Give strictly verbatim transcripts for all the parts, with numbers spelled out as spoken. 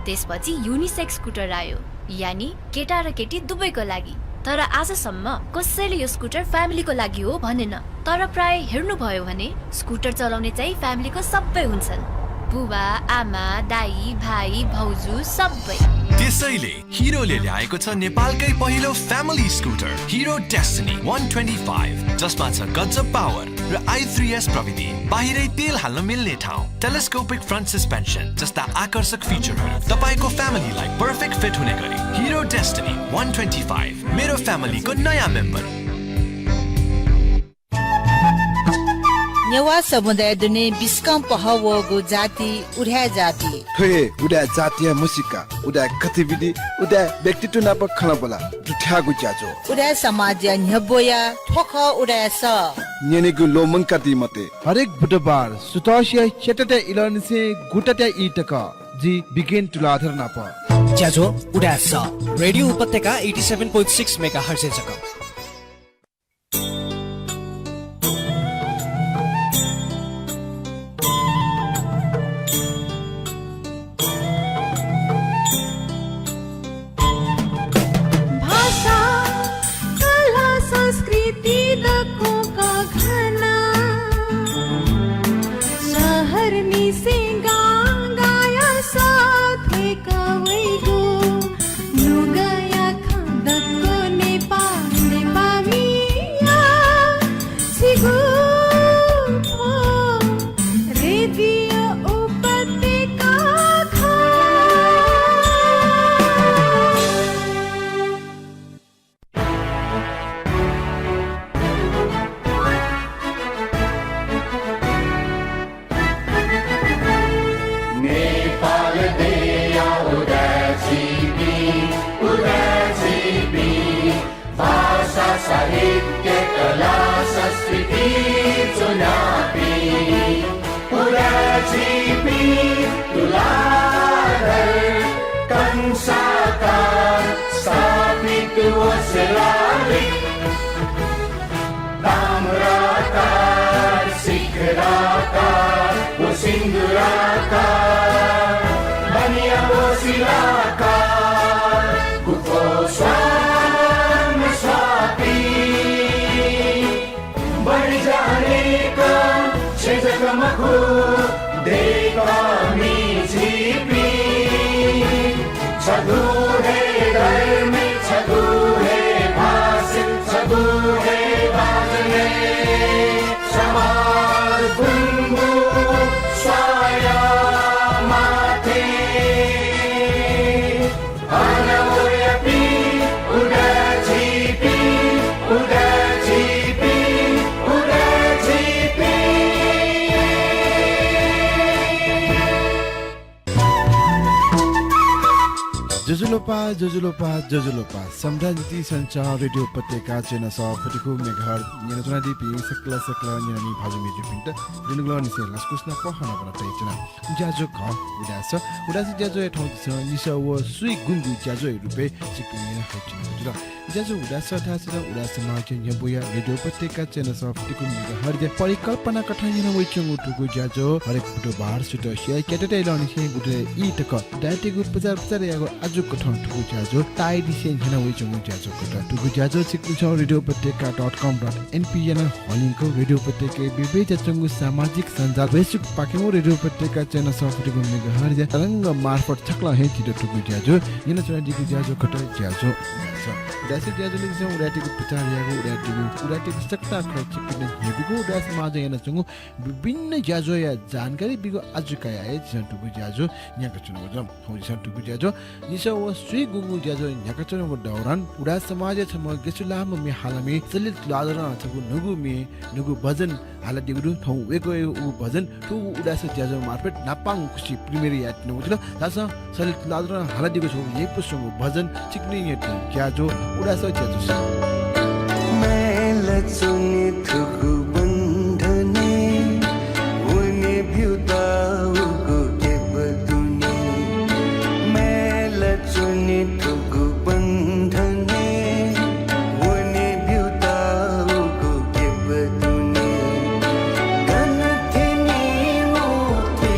त्यसपछि unisex scooter आयो, यानी केटा र केटी दुवैको लागि। तर आजसम्म कसैले यो स्कुटर फ्यामिलीको लागि हो भनेन। तर प्राय हेर्नुभयो भने स्कुटर चलाउने चाहिँ फ्यामिलीको सबै हुन्छन्, बुबा, आमा, दाइ, भाइ, भाउजू सबै। त्यसैले हिरोले ल्याएको छ नेपालकै पहिलो फ्यामिली स्कुटर हिरो डेस्टिनी वान ट्वेन्टी फाइभ, जसमा छ गजब पावर र आई थ्री एस प्रविधि। बाहिरै तेल हाल्न मिल्ने ठाउँ, टेलिस्कोपिक फ्रन्ट सस्पेन्सन जस्ता आकर्षक फिचरहरू। तपाईँको फ्यामिलीलाई पर्फेक्ट फिट हुने गरी हिरो डेस्टिनी वान ट्वेन्टी फाइभ, मेरो फ्यामिलीको नयाँ मेम्बर। नेवाः समुदाय दुने बिस्कं पहः वःगु जाति उदाय् जाति। थ्व हे उदाय् जातिया म्हसीका, उदाय् गतिविधि, उदाय् व्यक्तित्व नाप खँल्हाबल्हा दुथ्याःगु ज्याझ्वः। उदाय् समाजया न्ह्यब्वया थ्व खः उदाय् सः। न्यनेगु ल्वःमंकादी मते। हरेक बुधबार सुथसिया च्यातातय् इलंनिसें गुतातय् ई तक जि बिगेन तुलाधर नाप। ज्याझ्वः उदाय् सः, रेडियो उपत्यका एटी सेभेन पोइन्ट सिक्स मेगाहर्जय् जक। भाषा, कला, संस्कृति दक्वं कःघाना। शहरनिसें गांगाया सः थ्वय्‌क वइगु। नुगःया खँ दक्व नेपाः, नेपाःमिया छिगु थ्व रेडियो उपत्यका खः। नेपाल देय्‌या उदाय् झीपिं, उदाय् झीपिं, भाषा, साहित्य, कला, संस्कृति च्वनापिं। उदाय् झीपिं तुलाधर, कंसाकार, स्थापित वसलालि, ताम्राकार, शिखराकार व सिन्दुराकार, बनिया व शिलाकार, गुफो स्वां स्वापी। बढी जानेका छेँ जक मखु, दय्‌कामि झीपिं। छगू हे धर्म, छगू हे भाषा, छगू हे बाजने। समाज गुंगू स्वाया माथे। अन वयापिं उदाय् झीपिं, उदाय् झीपिं, उदाय् झीपिं। ज्वजलपा, ज्वजलपा, ज्वजलपा। समुदाय निंतिं सञ्चार रेडियो उपत्यका च्यानल सफुतिकू मेगाहर्ज न्यनाच्वनादीपिं सकल सकल न्यनामि भाजु मय्जुपिन्त दुनुगलंनिसें लसकुस नाप हनाबना तयाच्वना। ज्याझ्वः खः उदाय् सः। उदाय् सः ज्याझ्वःया थौं झीसं निसः व स्वीगुंगू ज्याझ्वःया रुपय् छिकपिनि न्ह्यःने हयाच्वनागु जुल। ज्याझ्वः उदाय् सः धाःसा नं उदाय् समाजया न्ह्यब्वया रेडियो उपत्यका च्यानल सफुतिकू मेगाहर्जया परिकल्पना कथं न्ह्याना वइच्वंगु थुगु ज्याझ्वः हरेक बुधबार सुथसिया च्यातातय् इलंनिसें गुतातय् ई तक दाय्‌तय्‌गु पुचः पुचःयागु आजु कथं थुगु ज्याझ्वः ताःईनिसें न्ह्याना वइच्वंगु ज्याझ्वः खः। थुगु ज्याझ्वः छिकपिन्सं रेडियो उपत्यका डट कम डट एनपी यानाः हलिंक रेडियो उपत्यकाया बेबे च्याच्वंगु सामाजिक सञ्जाल Facebook पाखें व रेडियो उपत्यका च्यानल सफुतिकू मेगाहर्जया तरंग मार्फत छकलं हे झीत थुगु ज्याझ्वः न्यनाच्वनादीगु ज्याझ्वः खः। ज्याझ्वः उदाय् सः। उदाय् सः ज्याझ्वःय् झीसं उदाय्‌तय्‌गु बिचाः यायेगु, उदाय्‌तय्‌गु, उदाय्‌तय्‌गु सकतां खँ छिकपिन्त न्ह्यब्वयेगु, उदाय् समाजं यानाच्वंगु विभिन्न ज्याझ्वःया जानकारी बीगु आजु कयाः हे झीसं थुगु ज्याझ्वः न्ह्याकाच्वनागु जुल। थौं झीसं थुगु ज्याझ्वः निसः व स्वीगुंगू ज्याझ्वः न्ह्याकाच्वनागु दौरान उदाय् समाजया छम्ह गेसुलाम्ह म्ये हालामि सलिल तुलाधरं छगू न्हूगु म्ये, न्हूगु भजन हालादीगु दु। थौं वय्‌कःया उगु भजन थुगु उदाय् सः ज्याझ्वः मार्फत न्हापांगु खुसि प्रिमियर यायेत्यनागु जुल। धाःसा सलिल तुलाधरं हालादीगु छगू न्ह्यइपुसे च्वंगु भजन छिकपिनि न्ह्यःने थुगु ज्याझ्वः उदाय् सः ज्याझ्वः। माया ला च्वनी थुगु बन्धनय्, वने ब्यूत उगु केब दुने। माया ला च्वनी थुगु बन्धनय्, वने ब्यूत उगु केब दुने। गन थ्यनी मुक्ति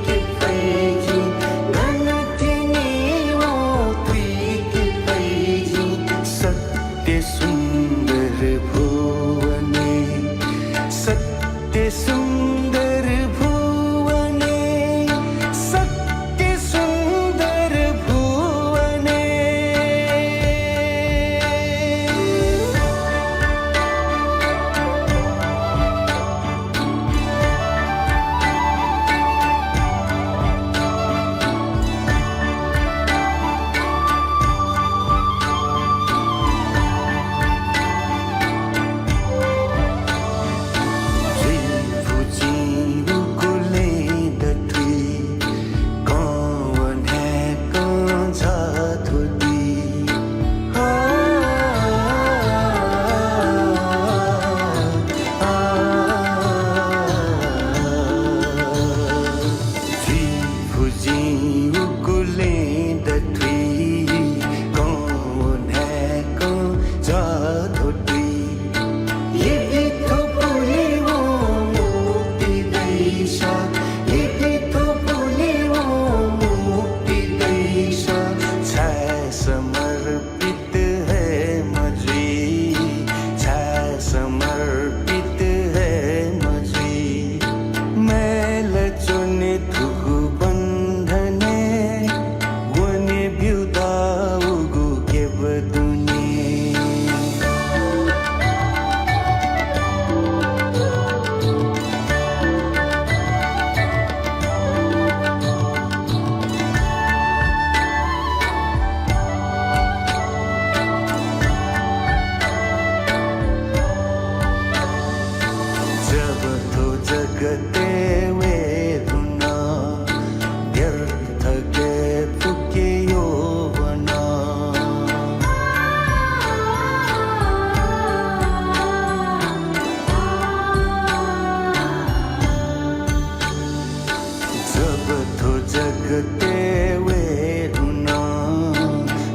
कि फय्‌जि, गन थ्यनी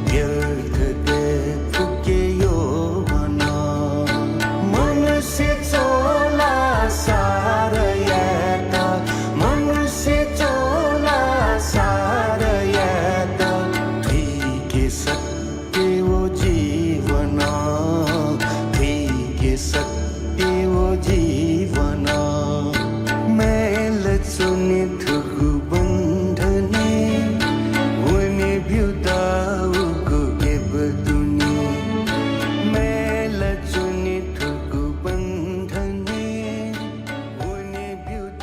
व्यर्थ दय्‌पुके यौवन। मनुष्य चोला सार यात, मनुष्य चोला सार यात। थुइके सत्य व जीवन, थुइके सत्य व जीवन। मैल च्वने थुगु बन्धने, वने ब्यूत उगु गेब दुने। मैल च्वने थुगु बन्धने, वने ब्यूत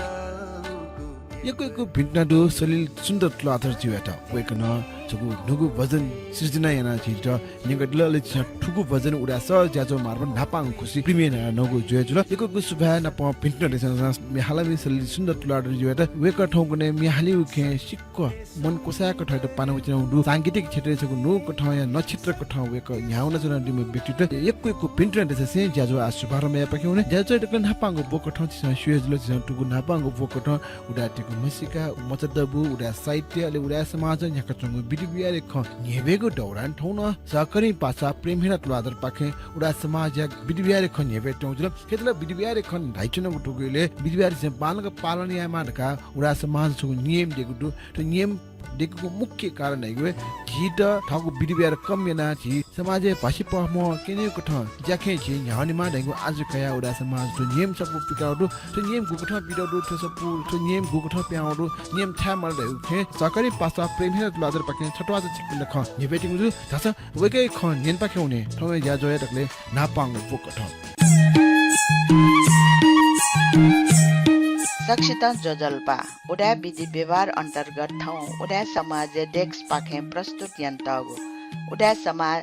उगु। यक्व यक्व भिंतुना दु सलिल सुन्दर तुलाधरजुयात। वय्‌कलं छगू न्हूगु भजन सृजना यानाः झीत न्यंकादिल। अले झीसं थुगु भजन उदाय् सः ज्याझ्वः मार्फत न्हापांगु खुसि premiere यानाः न्हूगु जुया जुल। यक्व यक्व सुभाय् नापं भिंतुना देछानाच्वना म्ये हालामि सलिल सुन्दर तुलाधरजुयात। वय्‌कः थौंकन्हय् म्ये हालीगु खँय् सिक्क मन क्वसाय्‌क थःत पाना वयाच्वनागु दु। सांगीतिक क्षेत्रय् छगू न्हूगु कथंया नक्षत्र कथं वय्‌कः न्ह्याः वनाच्वनादीम्ह व्यक्तित्व। यक्व यक्व भिंतुना देछासें ज्याझ्वः आः शुभारम्भ यायेपाखे वने। ज्याझ्वःया दकलय् न्हापांगु ब्व कथं झीसं स्यू हे जुल। झीसं थुगु न्हापांगु ब्व कथं उदाय्‌तय्‌गु म्हसीका, मचादबू, उदाय् साहित्य, अले उदाय् समाजं न्ह्याकाच्वंगु विधि व्यवहारया खँ न्ह्यब्वयेगु दौरान थौं नं सहकर्मी पासा प्रेमहेना तुलाधरपाखें उदाय् समाजया विधि व्यवहारया खँ न्ह्यब्वयेत्यंगु जुल। खेतला विधि व्यवहारया खँ न्ह्याइच्वनागु धुगु इलय् विधि व्यवहार झीसं बांलाक पालन यायेमाः धकाः उदाय् समाजं छगू नियम दयेकूगु दु। थ्व नियम दयेकूगु मुख्य कारण धइगु हे झीत थःगु विधि व्यवहार कम यानाः झी समाजय् भाषि पहः म्वः क्यनेगु कथं ज्याखँय् झी न्ह्याः वनेमाः धइगु आशा कयाः उदाय् समाजं थ्व नियम सफू पिकाः दु। थ्व नियम गुकथं पिकाः दु, थ्व सफू, थ्व नियम गुकथं पिहां वः दु, नियम छाय् माल धइगु थें सहकर्मी पासा प्रेमहेना तुलाधरपाखें छत्वाःचा छिकपिन्त खँ न्ह्यब्वयेत्यंगु दु। धाःसा वय्‌कःया खँ न्यनेपाखे वने। थौंया ज्याझ्वःया दकलय् न्हापांगु ब्व कथं। सकसितं ज्वजलपा। उदाय् विधि व्यवहार अन्तर्गत थौं उदाय् समाजया डेस्कपाखें प्रस्तुत यानातःगु उदाय् समाज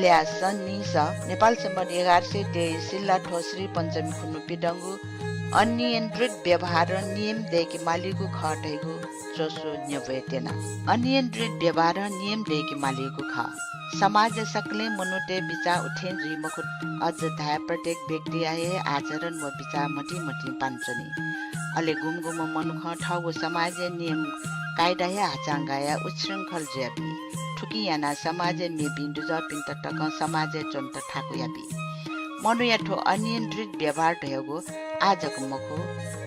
ल्याः सनिसः नेपाल सम्बत एघार सय तेइस सिल्लाथ्व श्री पञ्चमी खुन्हु पिदंगु अनियन्त्रित व्यवहारं नियम दयेके मालीगु खः धइगु च्वसु न्ह्यब्वयेत्यना। अनियन्त्रित व्यवहारं नियम दयेके मालीगु खः। समाजया सकलें मनूतय् बिचाः उथें जुइ मखु। अझ धाये प्रत्येक व्यक्तिया हे आचरण व बिचाः मतिं मतिं पाना च्वनी। अले गुम्ह गुम्ह मनुखं थःगु समाजया नियम कायदा हे हाचां गायाः उच्छृङ्खल जुयाबी। थुकिं यानाः समाजय् मेपिं दुजःपिन्त तकं समाजय् च्वनेत थाकु याबी। मनूया थ्व अनियन्त्रित व्यवहार धयागु आः जक मखु,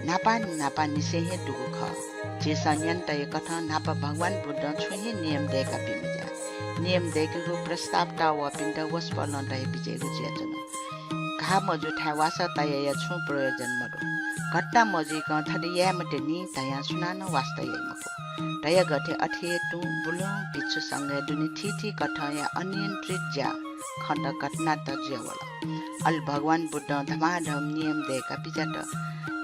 न्हापा न्हापांनिसें हे दुगु खः। झीसं न्यनातःगु कथं न्हापा भगवान बुद्धं छुं हे नियम दय्‌काबी मज्याः। नियम दय्‌केगु प्रस्ताव तःवःपिन्त वसपोलं धयाबिज्याइगु जुयाच्वन। घाः मजूथाय् वासः तयाया छुं प्रयोजन मदु। घटना मजुइकं थथे याये मते नि धयां सुनानं वास्ता याइ मखु। धयागथे अथे हे तुं, बुलं, भिक्षु संघय् दुने थीथी कथंया अनियन्त्रित ज्या खँत घटनात जुयावल। अले भगवान बुद्धं धमाधम नियम दय्‌का बिज्यात।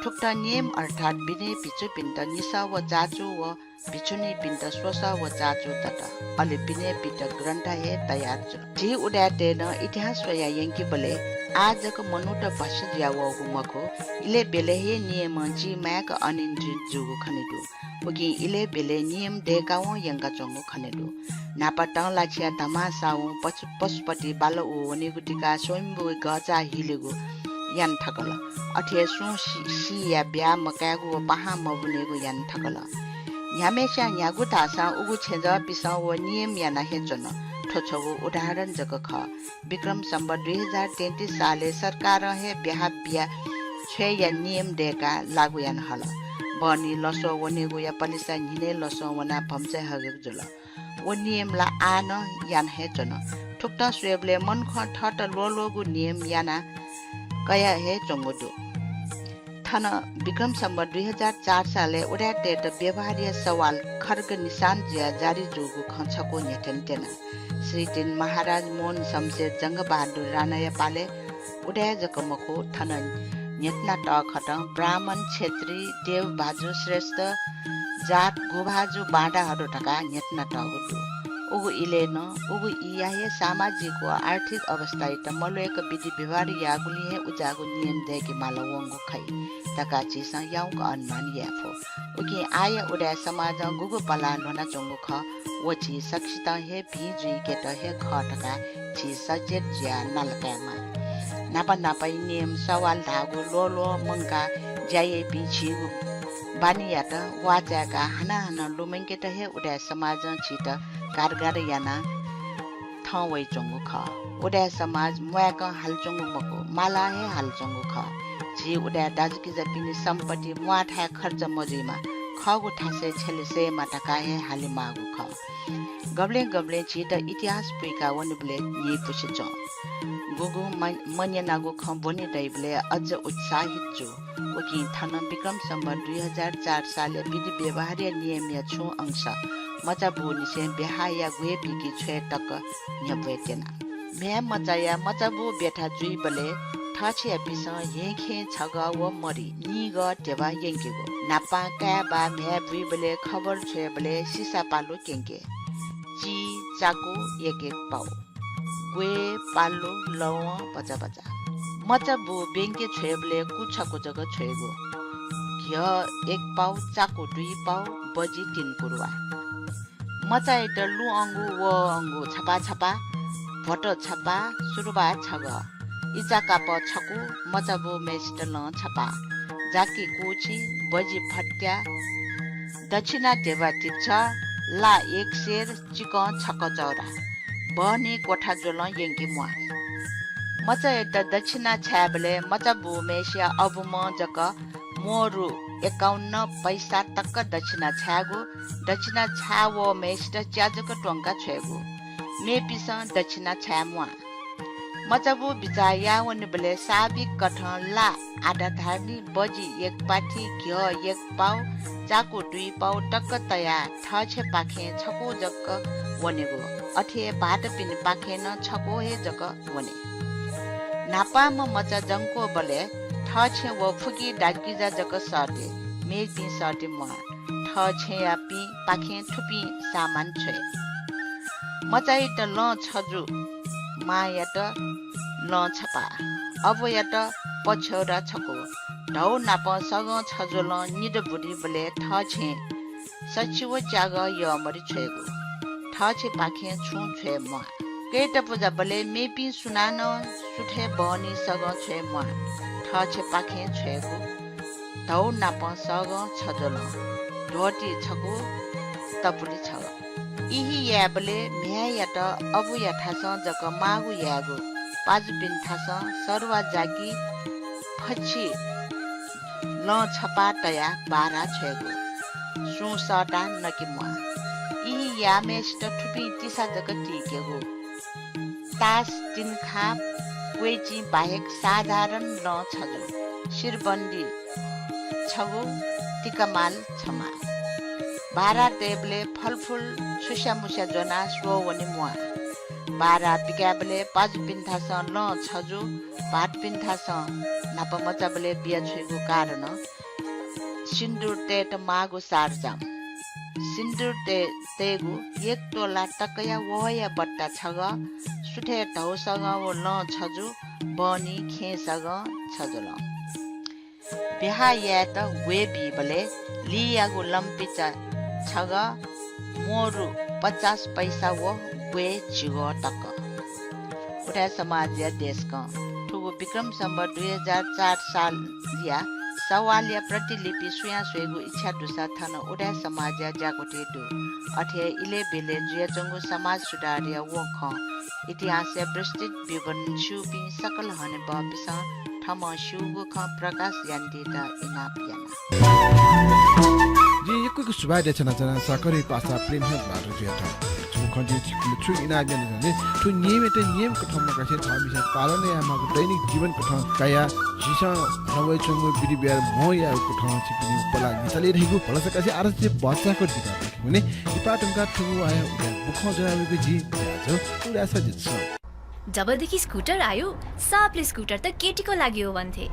थुकथं नियम अर्थात् विनय भिक्षुपिन्त निसः व चाचु व भिक्षुणीपिन्त स्वसः व चाचु दत। अले विनय पिटक ग्रन्थ हे तयार जुल। झी उदाय्‌तय् नं इतिहास स्वयाः यंकेबलय् आः जक मनूत भ्वसि जुयावःगु मखु, इलय् ब्यलय् हे नियमं चिमाय्‌क अनियन्त्रित जूगु खने दु। उकिं इलय् ब्यलय् नियम दय्‌कावं यंकाच्वंगु खने दु। न्हापा तंलाछिया धमासावं पशु-, पशुपति बालः व वनेगु दिकाः स्वयम्भूया गःचाः हिलेगु याना थकल। अथे हे सुं सि-, सीया ब्याहा मकायेगु व पाहां मब्वनेगु याना थकल। न्ह्याम्हस्यां न्ह्यागु धाःसां उगु छेँजःपिसं व नियम याना हे च्वन। थ्व छगू उदाहरण जक खः। विक्रम सम्वत दुई हजार तैंतिस सालय् सरकारं हे ब्याहा बिया छ्वयेया नियम दय्‌काः लागू याना हल। बहनी लसो वनेगुया पलेसा न्हिनय् लसो वनाः भम्चाय् हगेगु जुल। व नियम ला आः नं याना हे च्वन। थुकथं स्वयेबलय् मनुखं थःत ल्वःल्वःगु नियम याना कया हे च्वंगु दु। थन विक्रम सम्वत दुई हजार चार सालय् उदाय्‌तय्‌त व्यवहारया सवाल खड्ग निशान जुयाः जारी जूगु खँ छकू न्ह्यथने त्यना। श्री तीन महाराज मोहन शमशेर जंगबहादुर राणाया पालय् उदाय् जक मखु, थन न्ह्यथनातःखतं ब्राह्मण, क्षेत्री, देव भाजु, श्रेष्ठ, जाट, गुभाजु, बाँडाहरू धकाः न्ह्यथनातःगु दु। उगु इलय् नं उगु इया हे सामाजिक व आर्थिक अवस्थायात मल्वय्‌क विधि व्यवहार याःगुलिं हे उज्याःगु नियम दय्‌के माला वंगु खइ धकाः झीसं याउँक अनुमान याये फु। उकिं आःया उदाय् समाजं गुगु पलाः ल्ह्वनाच्वंगु खः, व झी सकसितं हे भिं जुइकेत हे खः धकाः झी सचेत जुयाः नाला कायेमाः। न्हापा न्हापाया नियम सवाल धाःगु ल्वःल्वः मंकाः ज्या याइपिं झीगु बानीयात वाःचाय्‌काः हानं हानं लुमंकेत हे उदाय् समाजं झीत गारगार यानाः थन वइच्वंगु खः। उदाय् समाज म्वाय्‌कं हालाच्वंगु मखु, मालाः हे हालाच्वंगु खः। झी उदाय् दाजुकिजापिनि सम्पत्ति म्वाःथाय् खर्च मजुइमा, खःगु थासय् छ्यले सयेमा धकाः हे हालेमाःगु खः। गबलें गबलें झीत इतिहास पुइका वनेबलय् न्ह्यइपुसे च्वं। गुगुं म-, मन्यनागु खँ ब्वने दइबलय् अझ उत्साहित जू। उकिं थन विक्रम सम्वत दुई हजार चार सालया विधि व्यवहारया नियमया छुं अंश मचाबूनिसें ब्याहा यायेगु हे बिकि छ्वये तक न्ह्यब्वये त्यना। म्ह्याय् मचाया मचाबू ब्यथा जुइबलय् थःछेँयापिन्सं हेँखेँ छगः व मरि निगः ध्यबा यंकेगु। न्हापां काय् वा म्ह्याय् बुइबलय् खबर छ्वयेबलय् सिसापालु क्यंके। ची, चाकु, एक एक पाउ। ग्वय्, पालु, लवं, भचा भचा। मचाबू ब्यंके छ्वयेबलय् कु छकू जक छ्वयेगु। घ्यः एक पाउ, चाकु दुई पाउ, बजि तीन कुरुवा। मचायात लुँ अंगु, वः अंगु छपाः छपाः, भ्वत छपाः, सुरुवाः छगः। इचाकाप छकू, मचाबूम्हय्‌सित लं छपाः। जाकि कुछि, बजि फत्या, दक्षिणा ध्यबा तिप्छः, ला एक सेर, चिकं छकः चौरा। बहनी क्वथा ज्वलं यंके म्वाः। मचायात दक्षिणा छायेबलय् मचाबूम्हय्‌सिया अबुम्हं जक म्वरु एकाउन्न पैसा तक दक्षिणा छायेगु, दक्षिणा छाये वःम्हय्‌सित च्या जक त्वंका छ्वयेगु। मेपिन्सं दक्षिणा छाये म्वाः। मचाबू बिचाः याः वनेबलय् स्वाभाविक कथं ला आधा धार्नी, बजि एक पाथि, घ्यः एक पाउ, चाकु दुई पाउ तक तयाः थःछेँपाखें छकू जक वनेगु। अथे हे भाःतपिनिपाखें नं छकू हे जक वने। न्हापांम्ह मचा जंक्वःबलय् थःछेँ व फुकी दाजुकिजा जक सःते, मेपिं सःते म्वाः। थःछेँयापिंपाखें थुपिं सामान छ्वये। मचायात लं छजु, मांयात लं छपाः, अबुयात पछ्यौरा छकू, धौ नाप सगं छजु लं निदँ बुदिबलय् थःछेँ सछि व च्यागः यःमरि छ्वयेगु। थःछेँपाखें छुं छ्वये म्वाः। कय्‌ता पुजाबलय् मेपिं सुनानं सुथय् बहनी सगं छ्वये म्वाः। थःछेँपाखें छ्वयेगु। धौ नाप सगं छजु लं, धोती छकू, तपुलि छगः। इहि यायेबलय् म्ह्याय्‌यात अबुयाथासं जक माःगु यायेगु। पाजुपिन्थासं सरुवा जाकि फछि लं छपाः तयाः बारा छ्वयेगु। सुं सःताः नके म्वाः। इहि याःम्हय्‌सित थुपिं तिसा जक तीकेगु। तास, तिन्खा, क्वय्‌चिं बाहेक साधारण लं छजु, शिरबन्दी छगू, तिकमाल छमा। बारा तयेबलय् फलफुल सुस्यामुस्या ज्वनाः स्वः वने म्वाः। बारा पिकायेबलय् पाजुपिन्थासं लं छजु, भाःतपिन्थासं न्हापा मचाबलय् बियाछ्वयेगु कारणं सिन्दुर तयेत माःगु सारजाम। सिन्दुर तये-, तयेगु एक तोला तकया वहःया बट्टा छगः, सुथय् धौ सगं व लं छजु, बहनी खेँ सगं छजु लं। ब्याहा यायेत ग्वय् बीबलय् लियागु लम्पिचा छगः, म्वरु पचास पैसा व ग्वय् झिगः तक। उदाय् समाजया देशकं थुगु विक्रम सम्वत दुई हजार चार सालया सवालया प्रतिलिपि सुयां स्वयेगु इच्छा दुसा थन उदाय् समाजया ज्याकुथि दु। अथे हे इलय् ब्यलय् जुयाच्वंगु समाज सुधारया वँखँ, इतिहासया विस्तृत विवरण स्यूपिं सकल हनेबहःपिन्सं थःम्हं स्यूगु खँ प्रकाश यानादीत इनाप याना। जिं यक्व यक्व सुभाय् देछानाच्वना, साकरी पासा प्रेम हे बाटो जुयात। थ्व खँ जिं छिकपिन्त छु इनाप यानाच्वना ले, थ्व नियमयात नियम कथं मकासे थःम्हं पालन यायेमाःगु दैनिक जीवन कथं कयाः झीसं नवाइच्वंगु विधि व्यवहार म्हो यायेगु कथं छिकपिनि पला नितले धइगु भलसा कासे आरक्षित बचाक दिका। हुने, लिपा धुंकाः थुगु आया उदाय् बुखँ ज्वनावयेगु जि ज्याझ्वः उदाय् सजित छु। जबदेखि स्कुटर आयो, सबले स्कुटर त केटीको लागि हो भन्थे।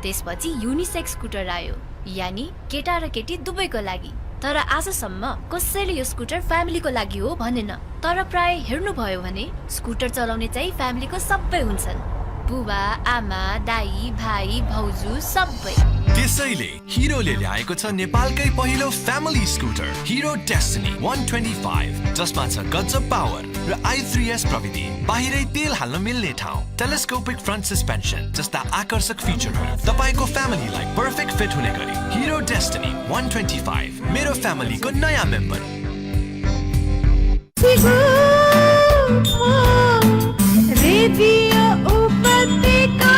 त्यसपछि युनिसेक्स स्कुटर आयो, यानि केटा र केटी दुवैको लागि। तर आजसम्म कसैले यो स्कुटर फ्यामिलीको लागि हो भनेन। तर प्राय हेर्नुभयो भने स्कुटर चलाउने चाहिँ फ्यामिलीको सबै हुन्छन्। बुबा, आमा, दाइ, भाइ, भाउजू सबै। त्यसैले हिरोले ल्याएको छ नेपालकै पहिलो family scooter Hero Destiny one twenty five, जसमा छ गजब power र i three s प्रविधि। बाहिरै तेल हाल्न मिल्ने ठाउँ, telescopic front suspension जस्ता आकर्षक featureहरू। तपाईंको family लाई perfect fit हुने गरी Hero Destiny one twenty five, मेरो family को नयाँ member। रेडियो उपत्यका।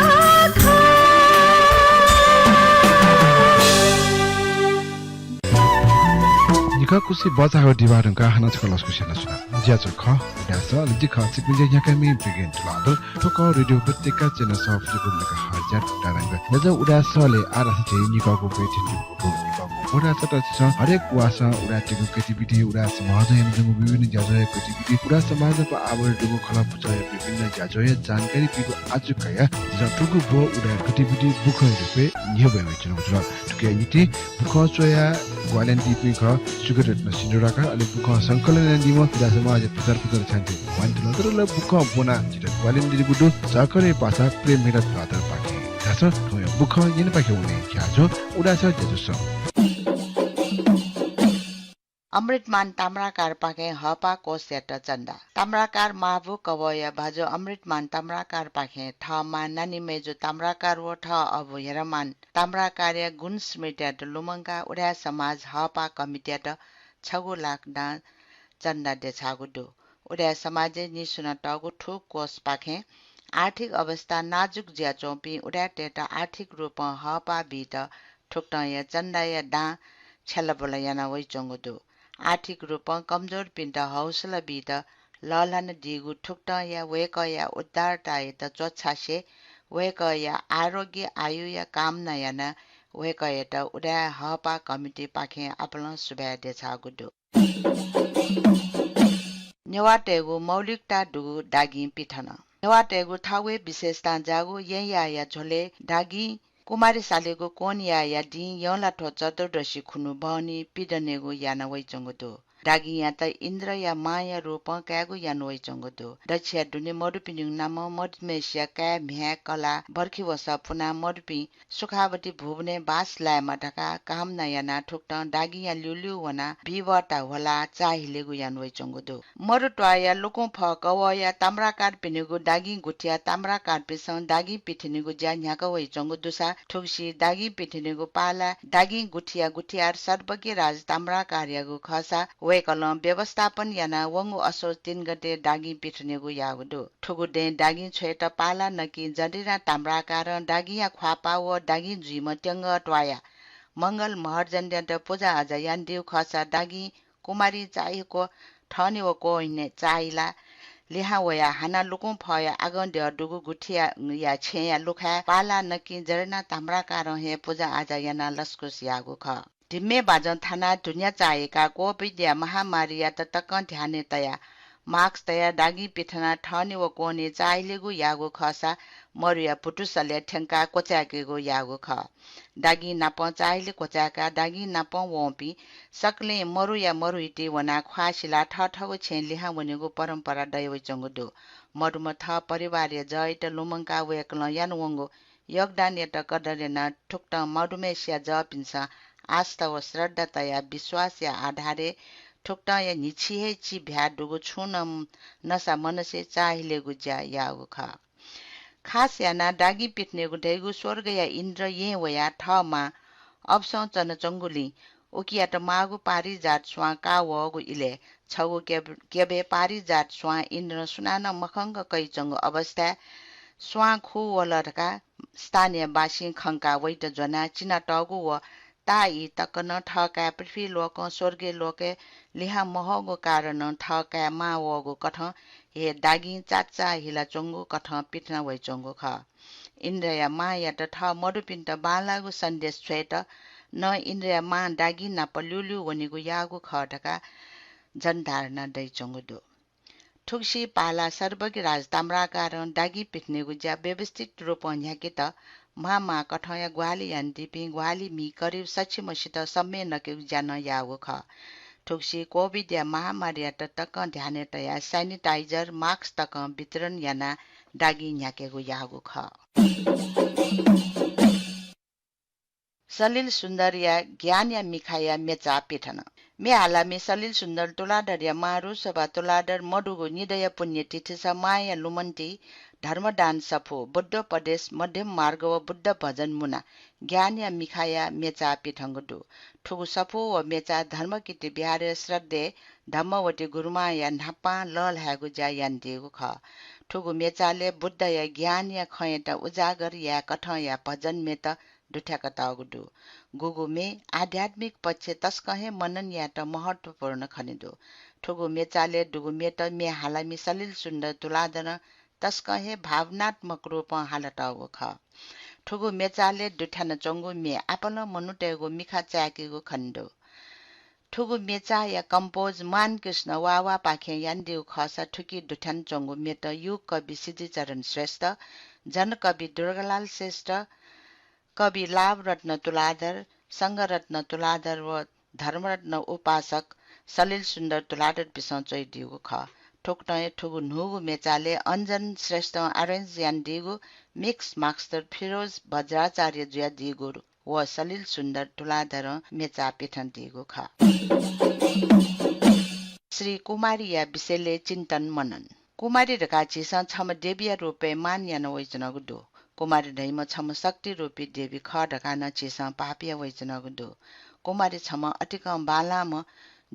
निखः कुसि बचाः व दिवा धुंकाः हानं छकः लसकुस यानाच्वना। ज्याझ्वः खः उदाय् सः, अले जि खः छिकपिनि ज्या न्ह्याकामि बिगेन तुलाधर। थ्व खः रेडियो उपत्यका चय्न्हय् सः फुति गुलि megahertz या तारांक। ज्याझ्वः उदाय् सःलय् आः धाःसा झी निकःगु ब्वय् थ्यंगु दु। निकःगु ब्व धाःसा त झीसं हरेक वाःसं उदाय् तयेगु गतिविधि, उदाय् समाजं यानाच्वंगु विभिन्न ज्याझ्वःया गतिविधि, उदाय् समाजं नाप आबद्ध दुगु खलः पुचःया विभिन्न ज्याझ्वःया जानकारी बीगु आजु कयाः झीसं थुगु ब्व उदाय् गतिविधि बुखंया रुपय् न्ह्यब्वये वयाच्वनागु जुल। थुकिया निंतिं बुखँ च्वयाः ग्वाहालि यानादीपिं खः सुगतरत्न सिन्धुराकार, अले बुखँ संकलन यानादीम्ह उदाय् समाजया पुचःधर पुचःधर छाय् न्ह्यः ग्वाहालि यानादीपिं खः। बुखँ ब्वनाः झीत ग्वाहालि यानादीगु दु झःकलय् पासा प्रेममित्र तुलाधरपाखें। धाःसा थौंया बुखँ न्यनेपाखे वने ज्याझ्वः उदाय् सः ज्याझ्वलय्। अमृतमान ताम्राकारपाखें हःपाः कोषयात चन्दा। ताम्राकार मांबौ कवःया भाजु अमृतमान ताम्राकारपाखें थः मां नानी मय्जु ताम्राकार व थः अबु हेरमान ताम्राकारया गुणस्मृतियात लुमंकाः उदाय् समाज हःपाः कमिटीयात छगू लाख दां चन्दा देछाःगु दु। उदाय् समाजय् निस्वनातःगु थुगु कोषपाखें आर्थिक अवस्था नाजुक जुयाच्वंपिं उदाय्‌तय्‌त आर्थिक रूपं हःपाः बीत थुकथंया चन्दाया दां छ्यलाबुला याना वइच्वंगु दु। आर्थिक रूपं कमजोरपिन्त हौसला बीत लःल्हानादीगु थुकथंया वय्‌कःया उदारतायात च्वछासें वय्‌कःया आरोग्य आयुया कामना यानाः वय्‌कःयात उदाय् हःपाः कमिटीपाखें आपालं सुभाय् देछाःगु दु। नेवाःतय्‌गु मौलिकता दुगु दागिं पिथन। नेवाःतय्‌गु थःगु हे विशेषतां जाःगु येँयाःया झ्वलय् दागिं कुमारी सालीगु क्वनयाःया दिं यंलाथ्व चतुर्दशी खुन्हु बहनी पिदनेगु याना वइच्वंगु दु। दागिंयात इन्द्रया मांया रूपं कायेगु याना वइच्वंगु दु। दच्छिया दुने मदुपिनिगु नामं मदुम्हय्‌सिया काय्, म्ह्याय्, कलाः, बर्खी वसः पुनाः मदुपिं सुखावती भुवनय् बास लायेमा धकाः कामना यानाः थुकथं दागिंया ल्यूल्यू वनाः बिबःता ह्वलाः चाःहिलेगु याना वइच्वंगु दु। मदुत्वाःया लुकुंफः कवःया ताम्राकारपिनिगु दागिं गुथियाः ताम्राकारपिन्सं दागिं पिथनेगु ज्या न्ह्याका वइच्वंगु दुसा थुगुसी दागिं पिथनेगु पाला दागिं गुथिया गुथियार सर्वज्ञराज ताम्राकारयागु खःसा वय्‌कलं व्यवस्थापन यानाः वंगु असोज तीन गते दागिं पिथनेगु याःगु दु। थुगु दँय् दागिं छ्वयेत पाला नकिं जरिना ताम्राकारं दागिंया ख्वाःपाः व दागिं जुइम्ह त्यंगः त्वाःया मंगल महर्जनयात पुजाआजा यानादीगु खःसा दागिं कुमारीं चाःहिक्व थःने व क्वःहिने चाःहिलाः लिहां वयाः हानं लुकुंफःया आगंद्यः दुगु गुथिया, या छेँया लुखाय् पाला नकिं जरिना ताम्राकारं हे पुजाआजा यानाः लसकुस याःगु खः। धिम्मे बाजं थानाः धुन्या चाःहिकाः कोभिडया महामारीयात तकं ध्यानय् तयाः mask तयाः दागिं पिथनाः थःने व क्वःने चाःहिलेगु याःगु खःसा मरुया भुतुसलय् थ्यंकाः क्वचाय्‌केगु याःगु खः। दागिं नापं चाःहिले क्वचाय्‌काः दागिं नापं वंपिं सकलें मरुया मरुहिति वनाः ख्वाः सिलाः थःथःगु छेँय् लिहां वनेगु परम्परा दयावइच्वंगु दु। मदुम्ह थः परिवारया जःयात लुमंकाः वय्‌कलं यानावंगु योगदानयात कदर यानाः थुकथं मदुम्हय्‌सिया जःपिन्सं आस्था व श्रद्धा तयाः विश्वासया आधारय् थुकथंया न्हिच्छि हे चिभ्याः दुगु छुं नं नसा मनसे चाःहिलेगु ज्या याःगु खः। खास यानाः दागिं पिथनेगु धइगु स्वर्गया इन्द्र येँ वयाः थः मां अबसं च्वनाच्वंगुलिं उकियात माःगु पारिजात स्वां काः वःगु इलय् छगू क्यब-, क्यबय् पारिजात स्वां इन्द्रं सुनानं मखंक कयाच्वंगु अवस्थाय् स्वां खू वल धकाः स्थानीयबासीं खंकाः वइत ज्वनाः चिनातःगु व ताःई तक नं थःकाय् पृथ्वीलोकं स्वर्गीय लोकय् लिहां महःगु कारणं थःकाय् माः वःगु कथं हे दागिं चाचाः हिलाच्वंगु कथं पिथना वइच्वंगु खः। इन्द्रया मांयात थः मदुपिन्त बांलाःगु सन्देश छ्वयेत नं इन्द्रया मां दागिं नाप ल्यूल्यू वनेगु याःगु खः धकाः जनधारणा दइच्वंगु दु। थुगुसी पाला सर्वज्ञराज ताम्राकारं दागिं पिथनेगु ज्या व्यवस्थित रूपं न्ह्याकेत म्हां म्हां कथंया ग्वाहालि यानादीपिं ग्वाहालि मि करिब सछि मसित सम्मे नकेगु ज्या नं याःगु खः। थुगुसी कोभिडया महामारीयात तकं ध्यानय् तयाः sanitizer, mask तकं वितरण यानाः दागिं न्ह्याकेगु याःगु खः। सलिल सुन्दरया ज्ञानया मिखाया मेचा पिथन। म्ये हालामि सलिल सुन्दर तुलाधरया मां रुसभा तुलाधर मदुगु निदँया पुण्यतिथिस मांया लुमन्ति धर्मदान सफू, बुद्धोपदेश, मध्यम मार्ग व बुद्ध भजन मुना ज्ञानया मिखाया मेचा पिथंगु दु। थुगु सफू व मेचा धर्मकीर्ति विहारया श्रद्धेय धम्मवती गुरुमांया न्हापां लःल्हायेगु ज्या यानादीगु खः। थुगु मेचालय् बुद्धया ज्ञानया खँयात उजागर याये कथंया भजन म्येत दुथ्याकातःगु दु। गुगु म्ये आध्यात्मिक पक्ष तसकं हे मनन यायेत महत्त्वपूर्ण खने दु। थुगु मेचालय् दुगु म्येत म्ये हालामि सलिल सुन्दर तुलाधरं तसकं हे भावनात्मक रूपं हालातःगु खः। थुगु मेचालय् दुथ्यानाच्वंगु म्ये आपालं मनूतय्गु मिखा चाय्केगु खने दु। थुगु मेचाया कम्पोज मान कृष्ण वावापाखें यानादीगु खःसा थुकी दुथ्यानाच्वंगु म्येत युगकवि सिद्धिचरण श्रेष्ठ, जनकवि दुर्गालाल श्रेष्ठ, कवि लाभरत्न तुलाधर, संघरत्न तुलाधर व धर्मरत्न उपासक सलिल सुन्दर तुलाधरपिसं च्वयादीगु खः। थुकथं हे थुगु न्हूगु मेचालय् अञ्जन श्रेष्ठं arrange यानादीगु mix master फिरोज बज्राचार्य जुयादीगु व सलिल सुन्दर तुलाधरं मेचा पिथंदीगु खः। श्री कुमारीया विषयलय् चिन्तन मनन। कुमारी धकाः झीसं छम्ह देवीया रूपय् मान याना वइच्वनागु दु। कुमारी धइम्ह छम्ह शक्ति रूपी देवी खः धकाः नं झीसं भाःपिया वइच्वनागु दु। कुमारी छम्ह अतिकं बांलाःम्ह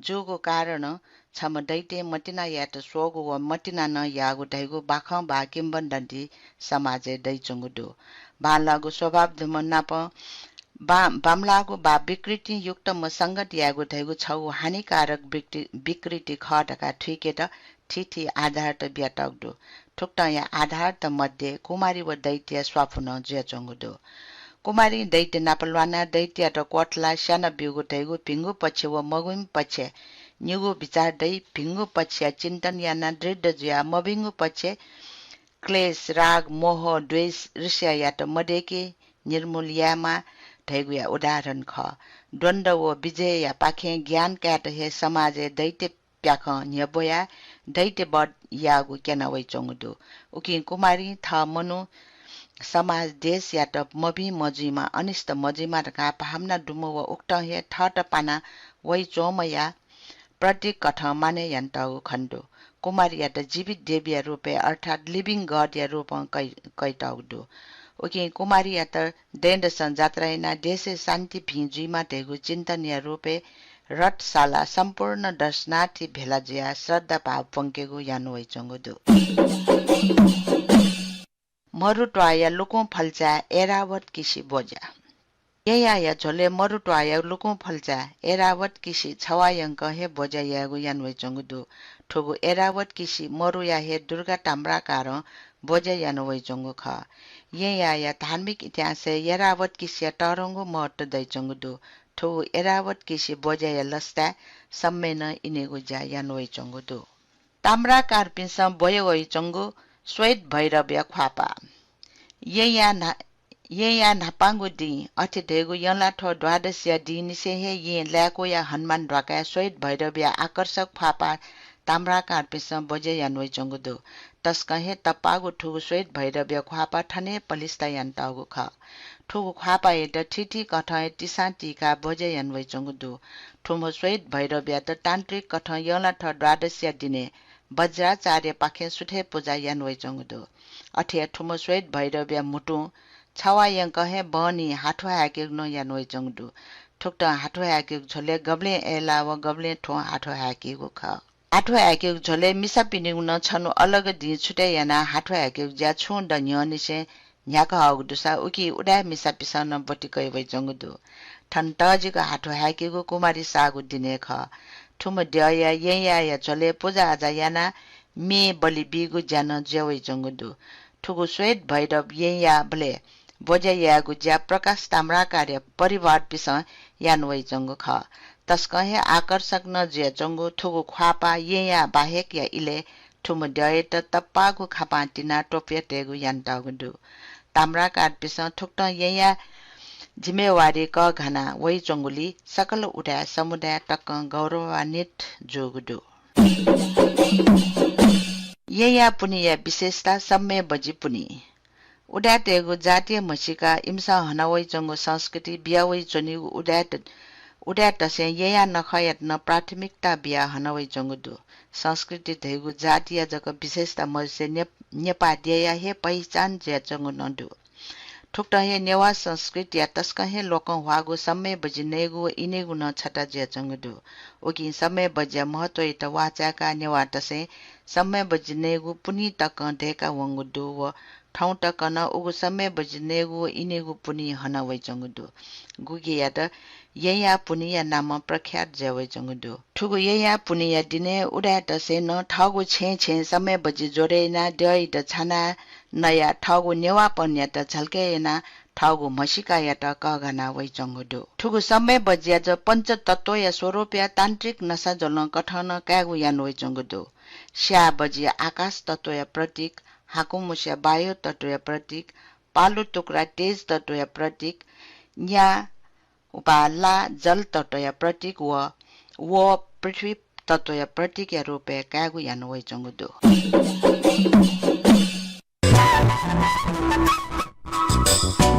जूगु कारणं छम्ह दैत्यं मतिना यायेत स्वःगु व मतिना नं याःगु धइगु बाखं वा किंवदन्ती समाजय् दइच्वंगु दु। बांलाःगु स्वभाव दुम्ह नाप बां-, बांमलाःगु वा विकृतियुक्तम्ह संगत यायेगु धइगु छगू हानिकारक विकृ-, विकृति खः धकाः थुइकेत थीथी आधारत बियातःगु दु। थुकथंया आधारत मध्ये कुमारी व दैत्यया स्वापू नं जुयाच्वंगु दु। कुमारीं दैत्य नाप ल्वानाः दैत्ययात क्वथलाः स्यानाब्यूगु धइगु भिंगु पक्ष व मभिंगु पक्ष निगू बिचाः दइ। भिंगु पक्षया चिन्तन यानाः दृढ जुयाः मभिंगु पक्ष क्लेश, राग, मोह, द्वेष, ईर्ष्यायात मदय्के निर्मूल यायेमाः धइगुया उदाहरण खः। द्वन्द्व व विजयया पाखें ज्ञान कायेत हे समाजय् दैत्य प्याखं न्ह्यब्वयाः दैत्य वध याःगु क्यना वइच्वंगु दु। उकिं कुमारीं थः मनू, समाज, देशयात मभिं मजुइमा, अनिष्ट मजुइमा धकाः भावना दुम्ह व उकथं हे थःत पाना वइच्वंम्हया प्रतीक कथं मानय् यानातःगु खने दु। कुमारीयात जीवित देवीया रूपय् अर्थात् living God या रूपं कइ-, कइतःगु दु। उकिं कुमारीयात दँय्दसं जात्रा यानाः देशय् शान्ति भिं जुइमा धइगु चिन्तनया रूपय् रथशाला सम्पूर्ण दर्शनार्थी भेला जुयाः श्रद्धा भाव प्वंकेगु याना वइच्वंगु दु। मरुत्वाःया लुकुं फल्चाय् ऐरावत किसि ब्वज्या। येँयाःया झ्वलय् मरुत्वाःया लुकुं फल्चाय् ऐरावत किसि छवाः यंकं हे ब्वज्या यायेगु याना वइच्वंगु दु। थुगु ऐरावत किसि मरुया हे दुर्गा ताम्राकारं ब्वज्या याना वइच्वंगु खः। येँयाःया धार्मिक इतिहासय् ऐरावत किसिया तःधंगु महत्व दइच्वंगु दु। थुगु ऐरावत किसि ब्वज्याया लसताय् सम्मेनं इनेगु ज्या याना वइच्वंगु दु। ताम्राकारपिन्सं ब्वया वइच्वंगु श्वेत भैरवया ख्वाःपाः। येँया न्हा-, येँया न्हापांगु दिं, अथे धइगु यंलाथ्व द्वादशीया दिंनिसें हे येँ लाय्कूया हनुमान ध्वाखाय् श्वेत भैरवया आकर्षक ख्वाःपाः ताम्राकारपिन्सं ब्वज्या याना वइच्वंगु दु। तसकं हे तप्पाःगु थुगु श्वेत भैरवया ख्वाःपाः थन हे पलिस्था यानातःगु खः। थुगु ख्वाःपाःयात थीथी कथं हे तिसां तीकाः ब्वज्या याना वइच्वंगु दु। थुम्ह श्वेत भैरवयात तान्त्रिक कथं यंलाथ्व द्वादशीया दिनय् वज्राचार्यपाखें सुथय् पुजा याना वइच्वंगु दु। अथे हे थुम्ह श्वेत भैरवया म्हुतुं छवाः यंकं हे बहनी हाथ्व हाय्केगु नं याना वइच्वंगु दु। थुकथं हाथ्व हाय्केगु झ्वलय् गबलें अय्लाः व गबलें थ्वं हाथ्व हाय्केगु खः। हाथ्व हाय्केगु झ्वलय् मिसापिनिगु नं छन्हु अलग दिं छुतय् यानाः हाथ्व हाय्केगु ज्या छुं द न्ह्यःनिसें न्ह्याकाहःगु दुसा उकी उदाय् मिसापिसं नं ब्वति कयावइच्वंगु दु। थन तःजिक हाथ्व हाय्केगु कुमारी साःगु दिनय् खः। थुम्ह द्यःया येँयाःया झ्वलय् पुजाआजा यानाः म्ये बलि बीगु ज्या नं जुयावइच्वंगु दु। थुगु श्वेत भैरव येँयाःबलय् ब्वज्या यायेगु ज्या प्रकाश ताम्राकारया परिवारपिसं याना वइच्वंगु खः। तसकं हे आकर्षक नं जुयाच्वंगु थुगु ख्वाःपाः येँयाः बाहेकया इलय् थुम्ह द्यःयात तप्पाःगु खापां तिनाः त्वपुया तयेगु यानातःगु दु। ताम्राकारपिसं थुकथं येँयाः जिम्मेवारी कःघाना वइच्वंगुलिं सकल उदाय् समुदाय तकं गौरवान्वित जूगु दु। येँयाः पुन्हिया विशेषता सम्मे बजि पुन्हि। उदाय्‌तय्‌गु जातीय म्हसीका, इमिसं हना वइच्वंगु संस्कृति, बिया वइच्वनीगु उदाय्‌त-, उदाय्‌तय्‌सं येँयाः नखःयात नं प्राथमिकता बियाः हना वइच्वंगु दु। संस्कृति धइगु जातिया जक विशेषता मजुसे ने-, नेपाः देय्‌या हे पहिचान जुयाच्वंगु नं दु। थुकथं हे नेवाः संस्कृतिया तसकं हे लोकं ह्वाःगु सम्मय् बजि नयेगु व इनेगु नं छता जुयाच्वंगु दु। उकिं सम्मय् बजिया महत्वयात वाःचाय्‌काः नेवाःतय्‌सं सम्मय् बजि नयेगु पुन्हि तकं दय्‌का वंगु दु व थौं तकं नं उगु सम्मय् बजि नयेगु व इनेगु पुन्हि हना वइच्वंगु दु। गुकियात येँयाः पुन्हिया नामं प्रख्यात जुया वइच्वंगु दु। थुगु येँयाः पुन्हिया दिनय् उदाय्‌तय्‌सं नं थःगु छेँय् छेँय् सम्मय् बजि ज्वरय् यानाः द्यःयात छानाः नयाः थःगु नेवाःपनयात झल्के यानाः थःगु म्हसीकायात कःघाना वइच्वंगु दु। थुगु सम्मय् बजिया जः पञ्चतत्वया स्वरूपया तान्त्रिक नसाज्वलं कथं नं कायेगु याना वइच्वंगु दु। स्याः बजि आकाश तत्वया प्रतीक, हाकुमुसे वायु तत्वया प्रतीक, पालु तुक्रा तेज तत्वया प्रतीक, न्या वा ला जल तत्वया प्रतीक व, व पृथ्वी तत्वया प्रतीकया रूपय् कायेगु याना वइच्वंगु दु।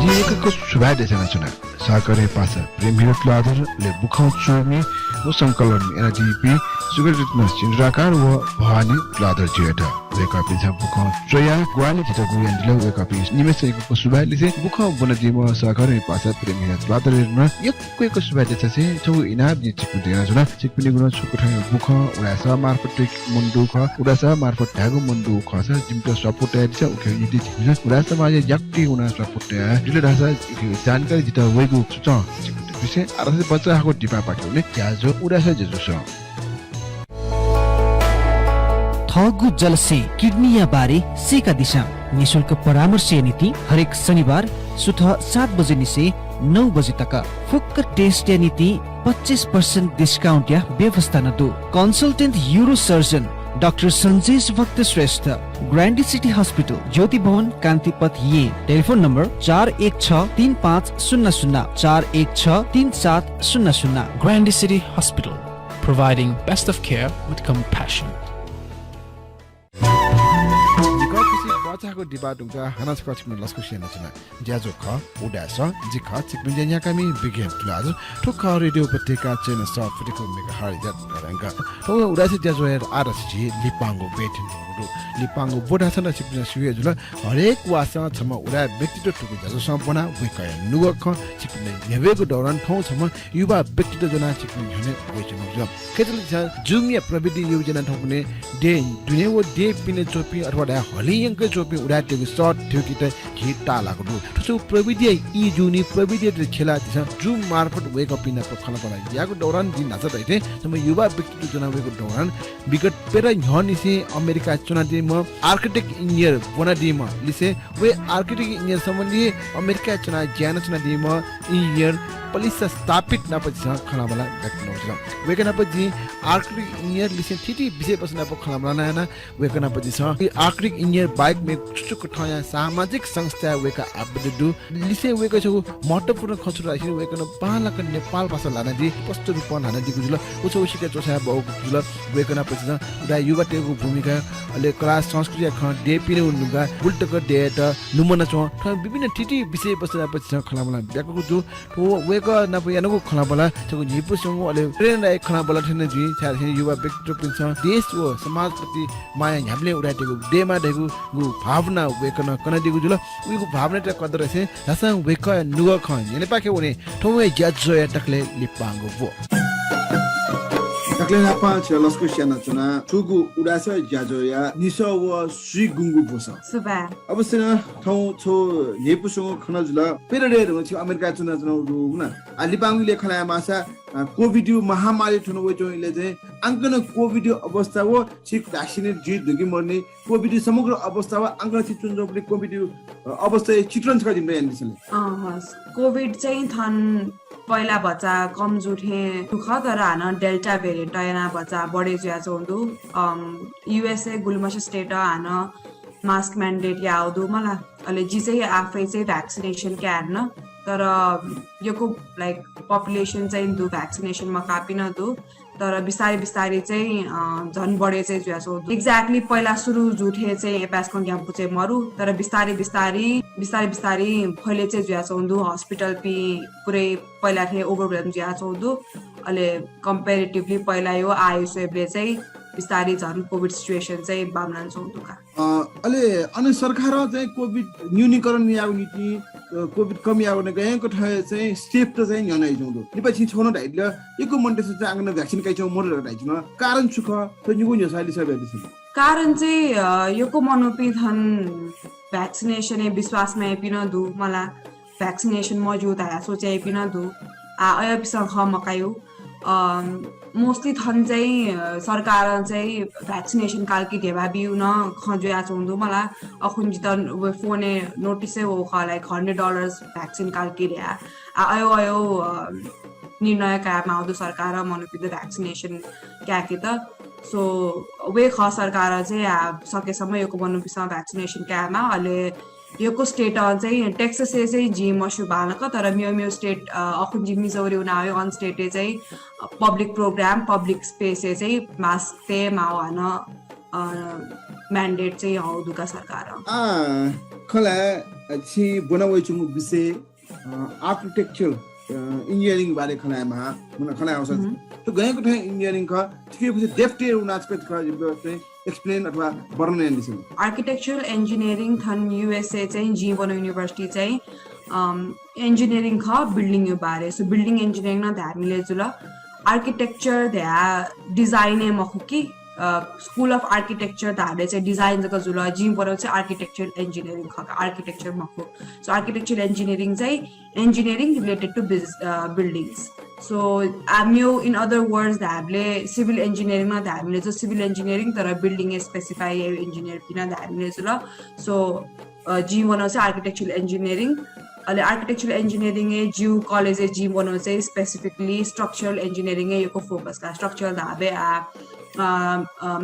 जिं यक्व यक्व सुभाय् देछानाच्वना। सहकर्मी पासा प्रेमहिरो तुलाधर, अले बुखँ च्वमि व संकलन यानादीपिं सुगतरत्न सिन्दुराकार व भवानी तुलाधरजुयात। वय्कःपिन्सं बुखँ च्वयाः ग्वाहालि जितः गुयादिल। वय्कःपिं निम्हय्सित यक्व यक्व सुभाय् लिसें बुखँ ब्वनादीम्ह सहकर्मी पासा प्रेमहिरो तुलाधरयात नं यक्व यक्व सुभाय् देछासें थ्व इनाप जिं छिकपिन्त यानाच्वना। छिकपिनिगु नं छुं कथंया बुखँ उदाय् सः मार्फत त्वःतेके मन दु खः। उदाय् सः मार्फत धायेगु मन दु खःसा जिमित स्वापू तयादिसँ। उकिं यदि छिकपिन्सं उदाय् समाजय् याकनं वनाः स्वापू तयादिल धाःसा उकिया जानकारी जितः वइगु सुचं छिकपिन्त बिसें। आः धाःसा भचा हाकु दिपापाखे वने ज्याझ्वः उदाय् सः ज्याझ्वलय्। थःगु जलस्यें किडनीया बारे सीकादिसँ। निशुल्क परामर्शया निंतिं हरेक शनिबार सुथ सात बजेनिसें नौ बजे तक फुक्क test या निंतिं पच्चिस percent discount या व्यवस्था नं दु। Consultant urosurgeon डाक्टर सन्जेश भक्त श्रेष्ठ, ग्रान्डी सिटी हस्पिटल, ज्योति भवन, कान्तिपथ, येँ। टेलिफोन नम्बर चार एक छ तीन पाँच शून्य शून्य, चार एक छ तीन सात शून्य शून्य। Grande City Hospital, providing best of care with compassion. जिं खः खुसि बचाःगु दिपा धुंकाः हानं छकः छिकपिनि लसकुस यानाच्वना। ज्याझ्वः खः उदाय् सः, जि खः छिकपिनि ज्या न्ह्याकामि विज्ञान तुलाधर। थ्व खः रेडियो उपत्यका चय्न्हय् सः फुति खु megahertz या तरंग। थ्व उदाय् सः ज्याझ्वःया आः धाःसा झी लिपांगु ब्वय् थ्यंगु दु। लिपांगु ब्व धाःसा नं छिकपिन्सं स्यू हे जुल। हरेक वासं छम्ह उदाय् व्यक्तित्व थुगु ज्याझ्वलय् ब्वना वय्कःया नुगः खँ छिकपिन्त न्ह्यब्वयेगु दौरान थौं छम्ह युवा व्यक्तित्व ज्वनाः छिकपिनि न्ह्यःने वयाच्वनागु जुल। खय्‌चल झीसं Zoom या प्रविधि योजना थौंकन्हय् देय् दुने व देय् पिने च्वंपिं अथवा धाये हलिं यंके च्वंपिं उदाय्‌तय्‌गु सः थ्यंकेत झी ताःलाःगु दु। थ्व छगू प्रविधिया ई जूगुलिं प्रविधियात छ्यलाः झीसं Zoom मार्फत वय्‌कःपिं नाप खँल्हाबल्हा यायेगु दौरान जिं न्हाचः धयाथें छम्ह युवा व्यक्तित्व ज्वना वयेगु दौरान विगत प्यदँ न्ह्यःनिसें अमेरिकाय् च्वनादीम्ह architect engineer ब्वनादीम्ह लिसें व architect engineer सम्बन्धी अमेरिकाय् च्वनाः ज्या यानाच्वनादीम्ह engineer पलिसा स्थापित नाप झीसं खँल्हाबल्हा यानाच्वनागु जुल। वय्‌कः नाप जिं architect engineer लिसें थीथी विषयवस्तु नाप खँल्हाबल्हा याना। वय्‌कः नाप झीसं architect engineer बाहेक मेगु छुं छुं कथंया सामाजिक संस्थाय् वय्‌कः आबद्ध दु। लिसें वय्‌कः छगू महत्त्वपूर्ण खँ छु धाःसा वय्‌कलं बांलाक नेपाल भाषा ल्हानादी, स्पष्ट रूपं ल्हानादीगु जुल। व छगू सिक्क च्वछाये बहःगु जुल। वय्‌कः नाप झीसं उदाय् युवातय्‌गु भूमिका, अले कला संस्कृतिया खँ, देय् पिनेगु नुगः, गुलि तक देय्‌यात लुमनाच्वं, थ्व विभिन्न थीथी विषयवस्तु नाप झीसं खँल्हाबल्हा यानागु दु। थ्व वय्‌कः नाप यानागु खँल्हाबल्हा छगू न्ह्यइपुसे च्वंगु, अले प्रेरणादायक खँल्हाबल्हा थें जुइ, छाय्‌धाःसा युवा व्यक्तित्वपिन्सं देश व समाजप्रति माया न्ह्याबलें उदाय्‌तय्‌गु दयेमाः धइगु भावना वय्‌कलं कनादीगु जुल। उकिया भावनायात कदर यासें धाःसा वय्‌कःया नुगः खँ न्यनेपाखे वने। थौंया ज्याझ्वःया दकलय् लिपांगु ब्व। दकलय् न्हापां छितः लसकुस यानाच्वना। थुगु उदाय् सः ज्याझ्वःया निसः व स्वीगुंगू ब्वसः। सुभाय्। अवश्य नं थौं छगू न्ह्यइपुसे च्वंगु खँ नं जुल। प्यदँ दये धुंकाः छिं अमेरिकाय् च्वनाच्वनागु दु ना। आः लिपांगु इलय् खँ ल्हाये माःसा, अ, COVID महामारी थन वयाच्वंगु इलय् चाहिँ आंकनं COVID अवस्था व छि vaccinate जुइ दु कि मदु नि, COVID समग्र अवस्था व आंकनं छि च्वनाच्वंपिं COVID, अ, अवस्थाया चित्रण छकः जिमित यानादिसँ ले। अँ, हस्। COVID चाहिँ थन पहिला भचा कम जू थें दु खः, तर हानं Delta variant यानाः भचा बढे जुयाच्वंगु दु। अम, USA गुलिमछि state हानं mask mandate याःगु दु मला। अले जि चाहिँ आफै चाहिँ vaccination काये धुन, तर यक्व, like, population चाहिँ दु, vaccination मकाःपिं नं दु। तर बिस्तारै बिस्तारै चाहिँ अ, झन बढे चाहिँ जुयाच्वंगु दु। Exactly पहिला सुरु जू थें चाहिँ एपास्कं ग्याम्पु चाहिँ मरु, तर बिस्तारै बिस्तारै बिस्तारै बिस्तारै फैले चाहिँ जुयाच्वंगु दु। हस्पिटलपिं पुरै पहिला थें overwhelm जुयाच्वंगु दु। अले comparatively पहिला यो आयो स्वयेबलय् चाहिँ बिस्तारै झन COVID situation चाहिँ बांमलानाच्वंगु दु का। अ, अले अन सरकारं चाहिँ COVID न्यूनीकरण यायेगु निंतिं, अ, COVID कम यायेगु निंतिं गय् कथं चाहिँ step त चाहिँ न्ह्यःने यानाच्वंगु दु। लिपा छिं छगू नं धाइदिल, यक्व मनूतय्सं चाहिँ आखनं vaccine काइच्वंगु मरु धकाः धाइच्वन। कारण छु खः? थ्व निगू न्ह्यसः लिसः बियादिसँ। कारण चाहिँ, अ, यक्व मनूपिं थन vaccination-य् विश्वास मयाइपिं नं दु मला। Vaccination मज्यू धयाः सोचेपिं नं दु। आ, अय्‌पिसं खँ मकायु। अ, mostly थन चाहिँ, अ, सरकारं चाहिँ vaccination काल कि धेबा बियु नं खँ जुयाच्वंगु दु मला। अखुन्हु जितः व phone-य् notice हे वःगु खः, like, hundred dollars vaccine काल कि धयाः। आ, अयो, अयो, अ, निर्णय कायेमाःगु दु सरकारं मनूपिन्त vaccination कायेकेत। So, व हे खः सरकारं चाहिँ, आ, सकेसम्म यक्व मनूपिसं vaccination कायेमाः। अले यक्व state-ं चाहिँ, Texas-य् चाहिँ जिं मस्यू बांलाक, तर मेमेगु state, अ, अखुन्हु जिं Missouri वनावये, अन state-य् चाहिँ, अ, public program, public space-य् चाहिँ mask तयेमाःगु हानं, अ, mandate चाहिँ हःगु दु का सरकारं। आ, खला, अ, छिं ब्वना वयाच्वंगु विषय, अ, architecture, अ, engineering बारे खँ ल्हायेमाः, खँ ल्हायेमाः। हम्म। थ्व गय् कथं engineering खः, छिके फुसे depth-य् वनाः छकः थ्व explain अथवा वर्णन यानादिसँ। Architectural engineering थन U S A चाहिँ जिं ब्वनागु university चाहिँ, अम, engineering खः, building-या बारे। So building engineering नं धायेमालय् जुल। Architecture धयाः design हे मखु कि, अ, School of Architecture धाःबलय् चाहिँ design जक जुल, जिं ब्वनागु चाहिँ architectural engineering खः का, architecture मखु। So architectural engineering चाहिँ engineering related to bus-, a, buildings। So, uh, Megu, in other words धायेबलय् civil engineering नं धायेमालय् जुल, civil engineering तर building-य् specify याइगु engineer-पिं नं धायेमालय् जुल। So, अ, जिं ब्वनागु चाहिँ architectural engineering। अले architectural engineering-य् जिगु college-य् जिं ब्वनागु चाहिँ specifically structural engineering-य् यक्व focus का। Structural धाःबलय् आ, अ, अ,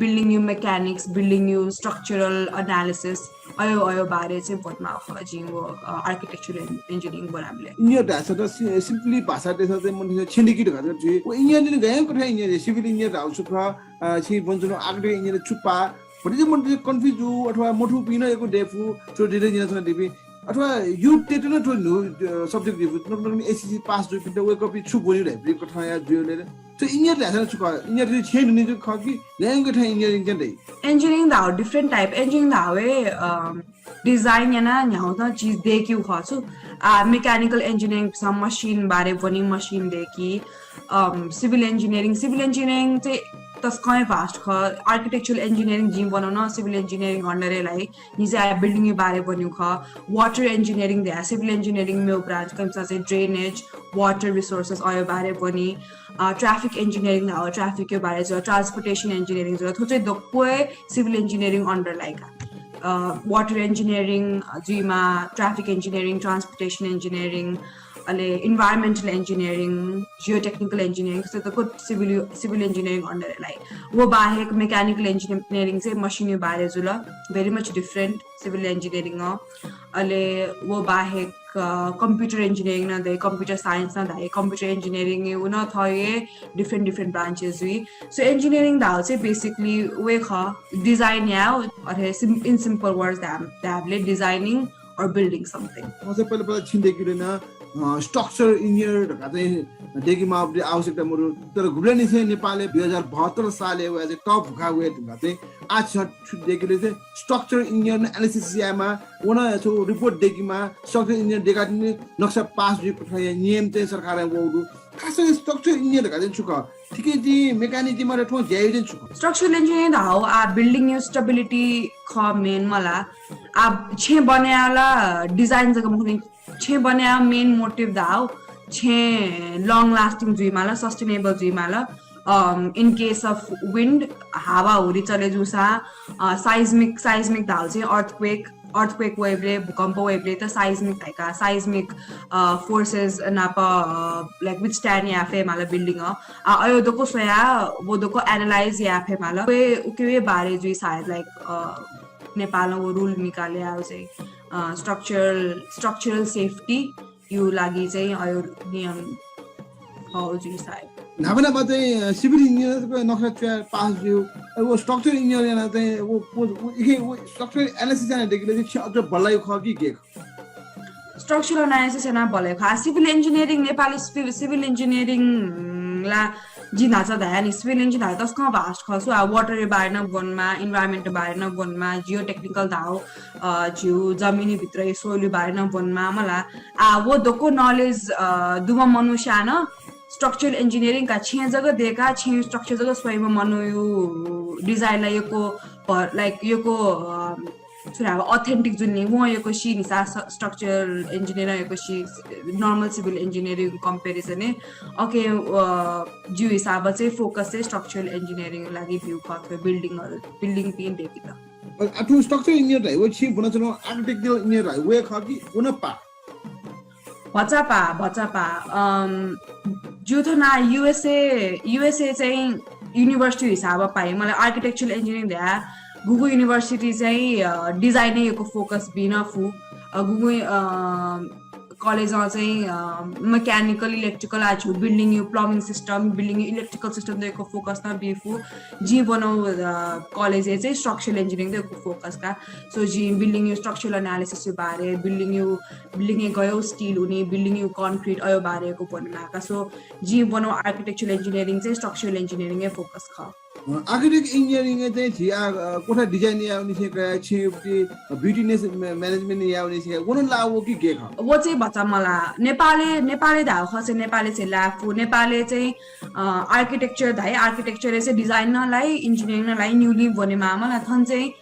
building-या mechanics, building-या structural analysis, अयो, अयो बारे चाहिँ ब्वनेमाःगु खः जिं व, अ, architectural engineering ब्वनाबलय्। Engineer धाःसा त सि-, simply भाषां धाःसा चाहिँ मनूतय्सं छेँ दय्‌की धकाः चाहिँ जुइ। व engineer गय् कथं engineer, civil engineer धाःगु छु खः, अ, छिं ब्वनाच्वंगु architecture engineer छु पाः, भतिचा मनूत confuse जू अथवा मथूपिं नं यक्व दयेफु, थ्व detail न्यनाच्वनादीपिं। अथवा youth-तय्त नं थ्व न्हू, अ, subject दयेफु। नकतिनि SSLC pass जूपिन्त वय्‌कःपिं छु ब्वनी धाइपिं कथंया जुइ ले। थ्व engineer धाःसा छु खः? Engineer चाहिँ छेँ दुने जक खः कि गय् कथं engineering चाहिँ दइ? Engineering धाःगु different type। Engineering धाःगु हे, अ, design यानाः न्ह्यागु नं चिज दय्‌कीगु खः छु। आ, mechanical engineering-पिसं machine बारे ब्वनी, machine दय्‌की। अम, civil engineering, civil engineering चाहिँ तसकं हे vast खः। Architectural engineering जिं ब्वनागु नं civil engineering under-य् लाइ। जिं चाहिँ building-या बारे ब्वनीगु खः। Water engineering धयाः civil engineering मेगु branch खः, इमिसं चाहिँ drainage, water resources अयो बारे ब्वनी। अ, traffic engineering धाःगु traffic-या बारे जुल, transportation engineering जुल, थ्व चाहिँ दक्व हे civil engineering under लाइ का। अ, water engineering जुइमा, traffic engineering, transportation engineering, अले environmental engineering, geotechnical engineering, थ्व चाहिँ दक्व civil, civil engineering under लाइ। व बाहेक mechanical engineering चाहिँ machine-या बारे जुल, very much different civil engineering-ं। अले व बाहेक, अ, computer engineering नं दइ, computer science नं धाइ, computer engineering-या व नं थः हे different, different branches जुइ। So engineering धाःगु चाहिँ basically व हे खः, design यायेगु, अथे सिम-, in simple words धाये, धायेबलय् designing or building something। अझ पहिले पहिले छिं दय्‌केगुली नं, अ, structural engineer धकाः चाहिँ दय्‌केमाःगु आवश्यकता मरु। तर गुबलेंनिसें नेपालय् दुई हजार बहत्तर सालय् वयाः चाहिँ top हुखाः वये धुंकाः चाहिँ आः छिं छु दय्‌केगुली चाहिँ structural engineer नं analysis यायेमाः, व नं छगू report दय्‌केमाः, structural engineer दय्‌काः तिनि नक्सा pass जुइगु कथंया नियम चाहिँ सरकारं वःगु दु। खास structural engineer धकाः चाहिँ छु खः? थुकी चाहिँ mechanism अले थ्वं ज्या याइगु चाहिँ छु खः? Structural engineering धाःगु आ building-या stability खः main मला। आ छेँ बनेगु ला design जक मखु नि, छेँ बनेगु main motive धाःगु छेँ long lasting जुइमाल, sustainable जुइमाल। अम, in case of wind, हावा हुरी चले जूसां, अ, seismic, seismic धाःगु चाहिँ earthquake, earthquake वइबलय्, भूकम्प वइबलय् त seismic धाइका, seismic, अ, forces नाप, अ, like, withstand याये फयेमाल building-ं। आ, अयो दक्व स्वयाः, व दक्व analyse याये फयेमाल। व, उकिया बारे जुइ सायद, like, अ, नेपालं व rule निकाले याःगु चाहिँ, अ, structural, structural safety-या लागि चाहिँ अयो नियम हःगु जुइ सायद। न्हापा न्हापा चाहिँ सिभिल इन्जिनियर नक्सा च्वया पास जुइ। अब व स्ट्रक्चर इन्जिनियर याना चाहिँ व व इखे व स्ट्रक्चर एनालिसिस याना देखेले चाहिँ अझ बल्लाइ खः कि के खः? स्ट्रक्चरल एनालिसिस याना बल्लाइ खः। Civil engineering Nepali civil engineering ला जिं न्हाचा धाया नि सिभिल इन्जिनियर तस्कं भास्ट खः। सो आ वाटर बारे नं ब्वनमा, इन्भाइरोमेन्ट बारे नं ब्वनमा, जियो टेक्निकल धाउ झिउ जमिनी भित्र सोइल बारे नं ब्वनमा मला। आ वो दक्व नलेज दुमा मनुष्यान स्ट्रक्चरल इन्जिनियरिङ का छेँ जग देका छेँ स्ट्रक्चर जग स्वयं मनुयु डिजाइन ला यको लाइक यको सुरा अथेन्टिक जुन नि वो यको सी निसा स्ट्रक्चरल इन्जिनियर यको सी normal civil engineering comparison okay जिउ हिसाब चाहिँ फोकस चाहिँ स्ट्रक्चरल इन्जिनियरिङ लागि भ्यू खा बिल्डिङ बिल्डिङ पिन देखित। अथु स्ट्रक्चर इन्जिनियर धाइ व छि बुना चुनो आर्किटेक्चरल इन्जिनियर धाइ वे खा कि उन पा भचा पा भचा पा अम जुथो ना युएसए युएसए चाहिँ युनिभर्सिटी हिसाब पाए मलाई आर्किटेक्चरल इन्जिनियरिङ ध्या गुगु युनिभर्सिटी चाहिँ डिजाइन यको फोकस बिन फु गुगु कलेज चाहिँ मेकानिकल इलेक्ट्रिकल आ छु बिल्डिङ यु प्लम्बिङ सिस्टम बिल्डिङ यु इलेक्ट्रिकल सिस्टम यको फोकस न बिफु जी बनो कलेज चाहिँ स्ट्रक्चरल इन्जिनियरिङ यको फोकस का। सो जी बिल्डिङ यु स्ट्रक्चरल एनालिसिस यु बारे बिल्डिङ यु बिल्डिङ गयो स्टील उनी बिल्डिङ यु कन्क्रिट अयो बारे को बने माका। सो जी बनो आर्किटेक्चरल इन्जिनियरिङ चाहिँ स्ट्रक्चरल इन्जिनियरिङ फोकस ख। आर्किटेक्ट इन्जिनियरिङ चाहिँ झिया कोठा डिजाइन यावनी से का छि ब्युटीनेस म्यानेजमेन्ट यावनी से वन ला वो कि के ख? वो चाहिँ भचा मला नेपाली नेपाली धाउ खसे नेपाली चाहिँ लाफु नेपाली चाहिँ आर्किटेक्चर धाइ आर्किटेक्चर चाहिँ डिजाइन न लाई इन्जिनियरिङ न लाई न्यूली बने मामला थन चाहिँ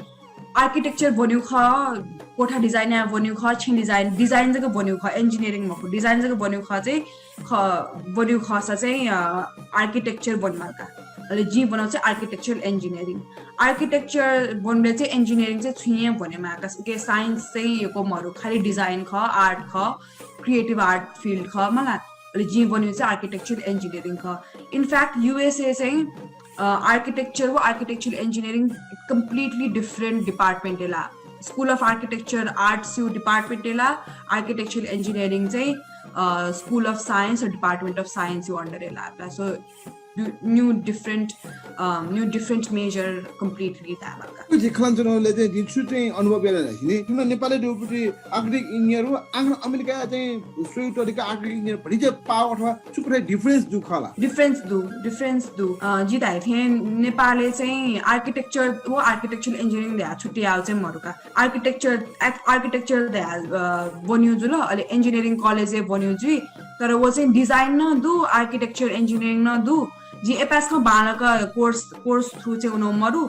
आर्किटेक्चर बन्यु ख कोठा डिजाइन या बन्यु ख छि डिजाइन डिजाइन जक बन्यु ख इन्जिनियरिङ मखु डिजाइन जक बन्यु ख चाहिँ ख बन्यु खसा चाहिँ आर्किटेक्चर बन्माका। अले जी बनाउ चाहिँ आर्किटेक्चरल इन्जिनियरिङ आर्किटेक्चर बन्ने चाहिँ इन्जिनियरिङ चाहिँ छुइँ बने माका। ओके साइन्स चाहिँ यको मरु खालि डिजाइन ख आर्ट ख क्रिएटिभ आर्ट फिल्ड ख मला। अले जी बन्यु चाहिँ आर्किटेक्चरल इन्जिनियरिङ ख। इनफ्याक्ट युएसए चाहिँ आर्किटेक्चर व architectural engineering completely different department एला। स्कुल अफ आर्किटेक्चर आर्ट्स यु डिपार्टमेन्ट एला आर्किटेक्चरल इन्जिनियरिङ चाहिँ स्कुल अफ साइन्स र डिपार्टमेन्ट अफ साइन्स यु अन्डर एला। So new different new different major completely तालका। जी खलन चुनौले चाहिँ जिन छु चाहिँ अनुभव बेला हिने तुम नेपाली डुपुटी आर्किटेक्ट इन्जिनियर हो आंग्ल अमेरिका चाहिँ सोयु तरिका आर्किटेक्ट इन्जिनियर भरि चाहिँ पाव अथवा छु कुरै डिफरेन्स दु खला? डिफरेन्स दु डिफरेन्स दु जी धाइ थे नेपाली चाहिँ आर्किटेक्चर वो आर्किटेक्चरल इन्जिनियरिङ ध्या छुट्टी आउ चाहिँ मरुका। आर्किटेक्चर आर्किटेक्चर ध्या बन्यु जुल अले इन्जिनियरिङ कलेज बन्यु जुइ। तर वो चाहिँ डिजाइन न दु आर्किटेक्चर इन्जिनियरिङ न दु। जी एपासक बालक कोर्स कोर्स थ्रु चाहिँ उनो मरु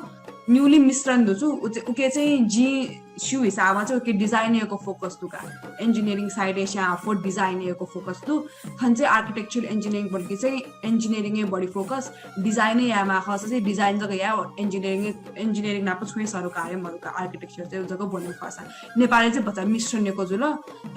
न्यूली मिश्रण दु छु। उके चाहिँ जी स्यू हिसाबमा चाहिँ उके डिजाइन यको फोकस दुका इन्जिनियरिङ साइड स्या फो डिजाइन यको फोकस दु। थन चाहिँ आर्किटेक्चरल इन्जिनियरिङ बल्कि चाहिँ इन्जिनियरिङ बढी फोकस डिजाइन यामा खस चाहिँ डिजाइन जक या इन्जिनियरिङ इन्जिनियरिङ नाप छुए सरकार मरुका आर्किटेक्चर चाहिँ जक बन्यु खसा। नेपाली चाहिँ बच्चा मिश्रण यको जुल।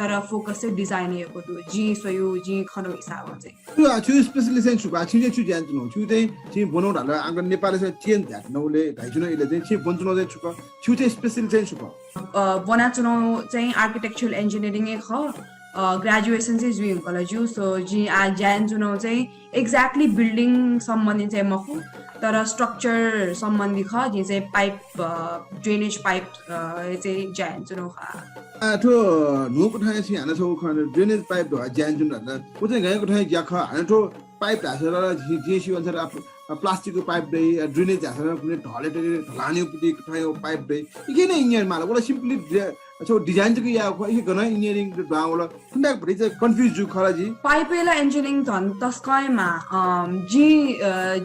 तर फोकस चाहिँ डिजाइन यको दु जी सोयु जी खनो हिसाबमा चाहिँ छु स्पेशलिस्ट चाहिँ छु बा छु चाहिँ छु ज्यान चुनौ छु चाहिँ छि बनौ ढाल आंग नेपाली चाहिँ चेन ध्यान नौले धाइ चुनौ इले चाहिँ छि बन चुनौ चाहिँ छु क छु चाहिँ स्पेशलिस्ट चाहिँ छु क। बना चुनौ चाहिँ आर्किटेक्चरल इन्जिनियरिङ ख। ग्रेजुएसन चाहिँ जुइ हुँकल ज्यू सो जी आ ज्यान चुनौ चाहिँ एक्ज्याक्टली बिल्डिङ सम्बन्धी चाहिँ मखु। तर स्ट्रक्चर सम्बन्धी ख जी चाहिँ पाइप ड्रेनेज पाइप चाहिँ ज्यान चुनौ खा। थ्व न्हू कथाय् छि हानं छगू खँ ड्रेनेज पाइप धकाः ज्यान जुन धाल। व चाहिँ गय् कथाय् ज्या खः। हानं थ्व पाइप धाःसा ला जि जि स्यू अनुसार प्लास्टिकको पाइप दइ, ड्रेनेज धाःसा ला कुनै ढले दइ, ढलानेपट्टि कथाय् पाइप दइ। इखे नै इन्जिनियर माल। वला सिम्पली छगू डिजाइन जक याः खः। इखे गन इन्जिनियरिङ द्वां वल। थुन्दाक भरि चाहिँ कन्फ्युज जु खला जि। पाइप ला इन्जिनियरिङ धन तस्कयमा जि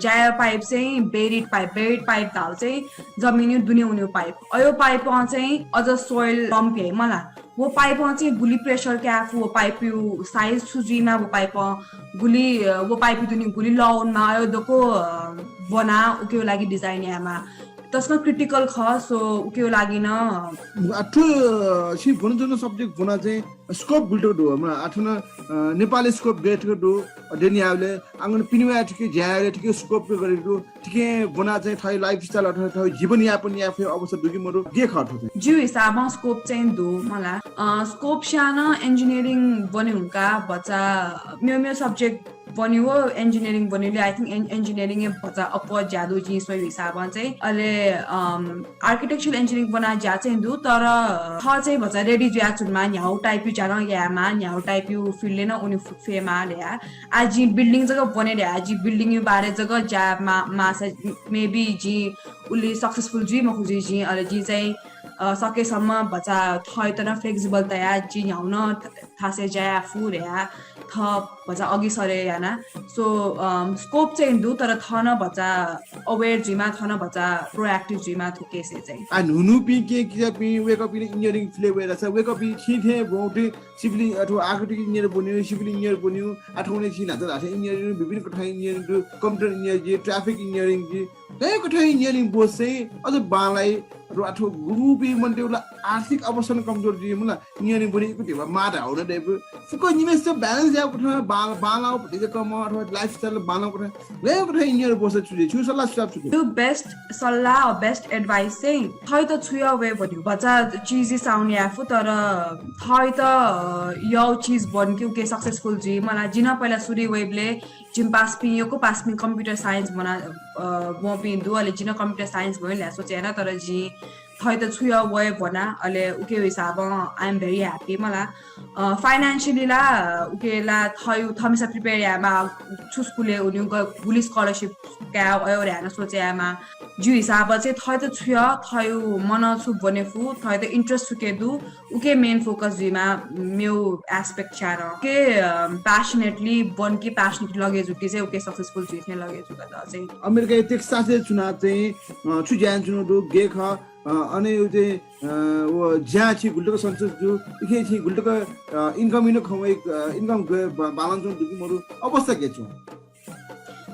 ज्याया पाइप चाहिँ बेरिड पाइप बेरिड पाइप धाल चाहिँ जमिन दुने उन्यो पाइप। अयो पाइप चाहिँ अझ सोइल पम्प हे मला। वो पाइप चाहिँ गुली प्रेसर क्याफ वो पाइप यु साइज सुजुइमा वो पाइप गुली वो पाइप दुनी गुली लौनमा अयो दको बना उके लागि डिजाइन यामा। तस्क क्रिटिकल ख सो उके लागि न। अथु छि बुन जुन सब्जेक्ट बुना चाहिँ स्कोप गुल्टो दु। अथु न नेपाली स्कोप गेट दु। अध्ययन यावले आंगन पिनिवा ठिके ज्याले ठिके स्कोप गरे दु। ठिके बना चाहिँ थै लाइफस्टाइल अथवा थै जीवनयापन याफे अवस्था दुगी मरु गे खर्च चाहिँ। जिउ हिसाबमा स्कोप चाहिँ दु मला। स्कोप स्यान इन्जिनियरिङ बने हुँका बच्चा म्यो म्यो सब्जेक्ट ब्वने व engineering ब्वनेबलय् I think engineering-य् भचा अप्वः ज्या दु जिं स्वयेगु हिसाबं चाहिँ। अले, अम, architectural engineering ब्वना ज्या चाहिँ दु, तर थः चाहिँ भचा ready जुयाच्वनेमाः, न्ह्यागु type-या ज्या नं यायेमाः, न्ह्यागु type-या field-य् नं वने फु-, फयेमाः धया। आः जिं building जक ब्वने धया, जिं building-या बारे जक ज्या मा-, माःसा maybe जिं उलि successful जुइ मखु जुइ जिं, अले जिं चाहिँ, अ, सकेसम्म भचा थःत नं flexible तया, जिं न्ह्यागु नं थ-, थासय् ज्या याये फु धया, थः भचा अघि सरे याना। So, अम, scope चाहिँ दु, तर थः नं भचा aware जुइमाः, थः नं भचा proactive जुइमाः थ्व case-य् चाहिँ। आ, न्हून्हूपिं केहेँ किजापिं वय्कःपिं engineering field-य् वये धाःसा वय्कःपिं छिं थें ब्वंपिं civil अथवा architect engineer ब्वनेगु, civil engineer ब्वनेगु, अथवा नं छिं न्हाचः धाःसा engineering, विभिन्न कथं engineering दु, computer engineer जुइ, traffic engineering जुइ, गय् कथं engineering ब्वसे चाहिँ अझ बांलाइ, अथवा, अथवा गुगुपिं मनूतय्गु ला आर्थिक अवस्था नं कमजोर जुइ मला, engineering ब्वने इकु ध्यबा माः धाःगु नं दइगु। फुक्क निम्हय्सित balance यायेगु कथं बां-, बांलाःगु भतिचा कम अथवा lifestyle बांलाःगु कथं, गय् कथं engineer ब्वसे छु जुइ, छु सल्लाह सुझाव छु दु? यो best सल्लाह, best advice चाहिँ थःत छु याः वये ब्वनेगु। भचा cheesy sound याये फु, तर थःत, अ, याःगु चिज ब्वनेगु उके successful जुइ मला। जिं नं पहिला सुरु वइबलय् जिमि पासापिं, यक्व पासापिं computer science ब्वना, अ, ब्वंपिं दु, अले जिं नं computer science ब्वने धया स्वचे याना, तर जिं थःत छु याः वये ब्वना, अले उके हिसाबं I am very happy मला। अ, financially ला, अ, उके ला थःगु, थःम्हस्यां prepare यायेमाः, छु school-य् वनेगु, गुलि scholarship काये अय् धया नं स्वचे यायेमाः। जिगु हिसाबं चाहिँ थःत छु याः, थःगु मनं छु ब्वने फु, थःत interest छुके दु, उके main focus जुइमाः, मेगु aspect छ्या नं। उके, अ, passionately ब्वंके, passionately लगे जूके चाहिँ उके successful जुइ थें लगे जूगु दु चाहिँ। अमेरिकाया Texas-य् च्वनाः चाहिँ, अ, छु ज्या यानाच्वनागु दु, गय् खः, अ, अन व चाहिँ, अ, व ज्यां छिं गुलि तक सन्तुष्ट दु, उके छिं गुलि तक, अ, income नं खंगु, अ, income गय् बा-, बांलानाच्वनागु दु कि मदु, अवस्था गय् च्वं?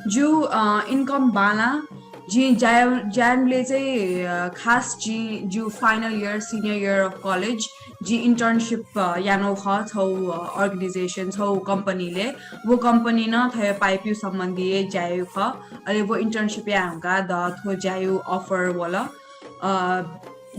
जिगु, अ, income बांलाः। जिं ज्या-, ज्या यानाबलय् चाहिँ, अ, खास जिं जिगु final year, senior year of college, जिं internship, अ, यानागु खः छगू, अ, organization, छगू company-लय्। व company नं थ्व pipe-या सम्बन्धी हे ज्या याइगु खः। अले व internship याये धुंकाः द थ्व ज्याया offer वल। अ,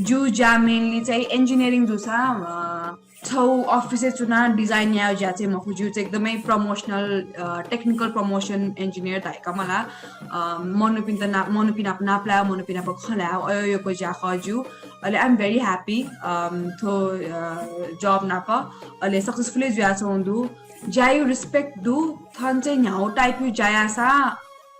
जिगु ज्या mainly चाहिँ engineering जूसां, अ, छगू office-य् च्वनाः design यायेगु ज्या चाहिँ मखु, जिगु चाहिँ एकदमै promotional, अ, technical promotion engineer धाइका मला। अ, मनूपिन्त ना-, मनूपिं नाप नापलायेगु, मनूपिं नाप खँ ल्हायेगु, अय् यक्व ज्या खः जिगु। अले I am very happy, अम, थ्व, अ, job नाप। अले successful हे जुयाच्वंगु दु। ज्याया respect दु, थन चाहिँ न्ह्यागु type-या ज्या याःसा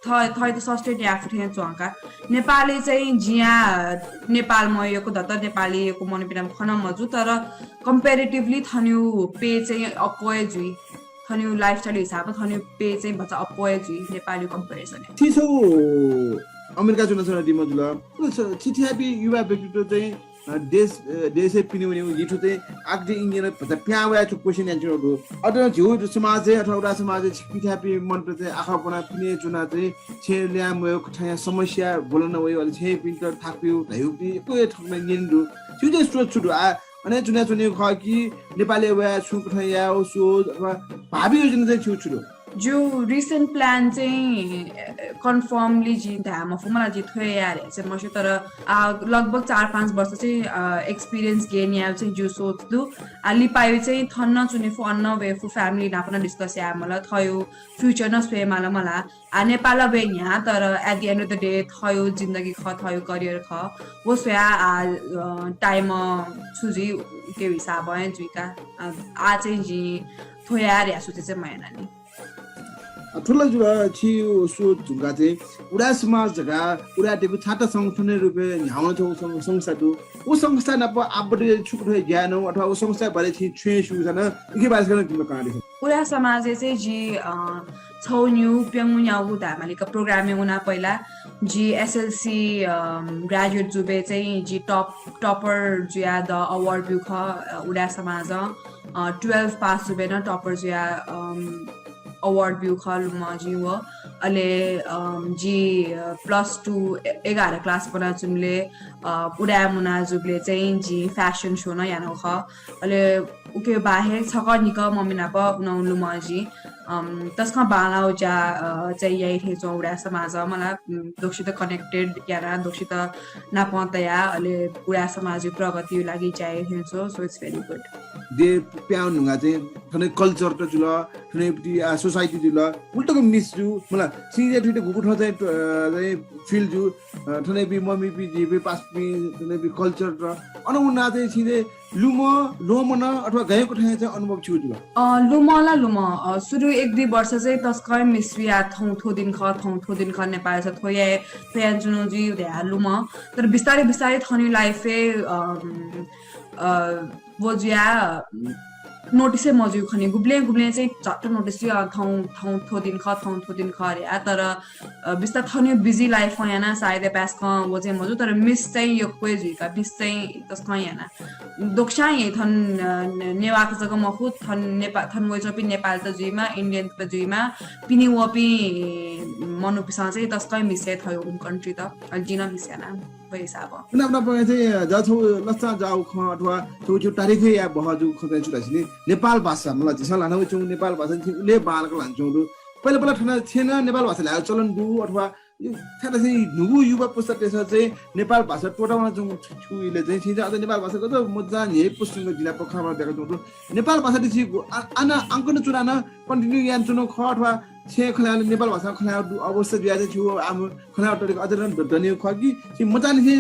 थ-, थःत sustain याये फु थें च्वं का। नेपालय् चाहिँ जिं, अ, नेपालम्ह यक्व दत, नेपाली यक्व मनूपिं नाप खँ नं मजू, तर comparatively थनया pay चाहिँ अप्वः हे जुइ। थनया lifestyle हिसाबं थनया pay चाहिँ भचा अप्वः हे जुइ नेपालया comparison-य्। छिं छगू अमेरिका च्वनाच्वनादीम्ह जुल। छि थें थज्याःपिं युवा व्यक्तित्व चाहिँ अ, देश, अ, देशय् पिने वनेगु, जिं थ्व चाहिँ architect engineer भचा पिहां वयाः थ्व question यानाच्वनागु दु। अथे नं झीगु समाजय् अथवा उदाय् समाजय् छिकपिं थज्याःपिं मनूत चाहिँ आखः ब्वनाः पिने च्वनाः चाहिँ छेँय् ल्याः मवय्, थज्याःगु समस्या ब्वलना वइ, अले छेँपिन्त थाकुइ धयापिं यक्व हे थःम्हं न्यने दु। छिगु चाहिँ सोच छु दु? आ, अन हे च्वनाच्वनेगु खः कि नेपालय् वयाः छुं कथं यायेगु सोच अथवा भावी योजना चाहिँ छिगु छु दु? जिगु recent plan चाहिँ, अ, confirmly जिं धाये मफु, मला जिं थ्व हे याये धया चाहिँ मस्यू, तर, अ, लगभग चार पाँच वर्ष चाहिँ, अ, experience gain यायेगु चाहिँ जिगु सोच दु। आ, लिपाया चाहिँ थन नं च्वने फु, अन नं वये फु, family नाप नं discuss याये माल, थःगु future नं स्वये माल मला। आ, नेपाल वये न्ह्याः, तर at the end of the day थःगु जिन्दगी खः, थःगु career खः, व स्वयाः, आ, अ, time छु जुइ उके हिसाबं हे जुइका। आ, आ चाहिँ जिं थ्व याये धया सोचे चाहिँ मयानानि। अ, थ्व ला जुल, छिगु सोच धुंकाः चाहिँ उदाय् समाज धकाः उदाय्‌तय्‌गु छाता संगठनया रूपय् न्ह्याःगु छगू सं-, संस्था दु। व संस्था नाप आबद्ध छु कथं ज्या यानागु अथवा व संस्था बारे छिं छुं हे स्यू सा नं, उके बारे छकः नं जिमित कनादिसँ। उदाय् समाजय् चाहिँ जि, अ, छगू न्हू प्यंगू न्यागू धायेमालीका program-य् वना पहिला। जि S L C, अ, graduate जूबलय् चाहिँ जि top, topper जुयाः द award ब्यू खः, अ, उदाय् समाजं। अ, twelve pass जूबलय् नं topper जुयाः, अम, award ब्यू खः लुमं जिं व। अले, अम, जि, अ, plus two ए-, एघार class ब्वनाच्वंबलय्, अ, उदाय् मुना जूबलय् चाहिँ जिं fashion show नं यानागु खः। अले उके बाहेक छकः निकः मम्मी नाप नं लुमं जिं, अम, तसकं बांलाःगु ज्या, अ, चाहिँ याइ थें च्वं उदाय् समाजं मला, उम, दक्वसित connected याना, दक्वसित नापं तया, अले उदाय् समाजया प्रगतिया लागि ज्या याइ थें च्वं। So it's very good। दे प्याउ नुगा चाहिँ थने कल्चर त जुल, थने पति आ सोसाइटी जुल, उल्टक मिस जु मला। सिंजे थुइते गुगु थ्व चाहिँ अ, चाहिँ फिल जु अ, थने बि मम्मी पि जी पि पास पि थने बि कल्चर त अन उना चाहिँ सिंजे लुम लोमन अथवा गएको ठाय् चाहिँ अनुभव छु जुल। अ लुम ला लुम अ, सुरु एक दुई वर्ष चाहिँ तस्कय मिस या थौं थो दिन ख थौं थो दिन ख नेपाल छ थोया थोया जुनो जी उद्या लुम। तर बिस्तारै बिस्तारै थनी लाइफ अ, अ, वो जुया नोटिसै मजु खनि गुब्ले गुब्ले चाहिँ झट्ट नोटिस थौं थौं थो दिन ख थौं थो दिन ख रे आ। तर अ, बिस्तार थन्यु बिजी लाइफ याना सायद पास क वो चाहिँ मजु। तर मिस चाहिँ यक्वे जुइका मिस चाहिँ तस्क याना दोक्सा ये थन अ, ने- नेवाक जग मखु थन नेपाल थन वैचपि नेपाल त जुइमा इंडियन त जुइमा पिनि वपि मनुपिसा चाहिँ तस्क मिस थयो उन कंट्री त अ, जिन मिस याना। वै हिसाब पुना पुना पगा चाहिँ जा छौ लस्सा जाउ ख अथवा छौ छौ तारिख या बह जु ख चाहिँ छु धासिनि नेपाल भाषा मला जिसा लाना वै छौ नेपाल भाषा चाहिँ उले बालक लान छौ दु। पहिला पहिला थना छेना नेपाल भाषा ल्याउ चलन दु अथवा यो थाना चाहिँ नुगु युवा पुस्ता तेसा चाहिँ नेपाल भाषा टोटा वाना छौ छु इले चाहिँ छिजा अझ नेपाल भाषा कत मजा ने पुस्तक जिला पखा वाला देखा छौ दु। नेपाल भाषा दिसि आना अंकन चुनान कन्टिन्यू यान चुनो ख अथवा छे खला नेपाल भाषा खला दु अवस्था जुया चाहिँ छु आम खला तरिका अझ रन दनियो ख कि छि मचान हे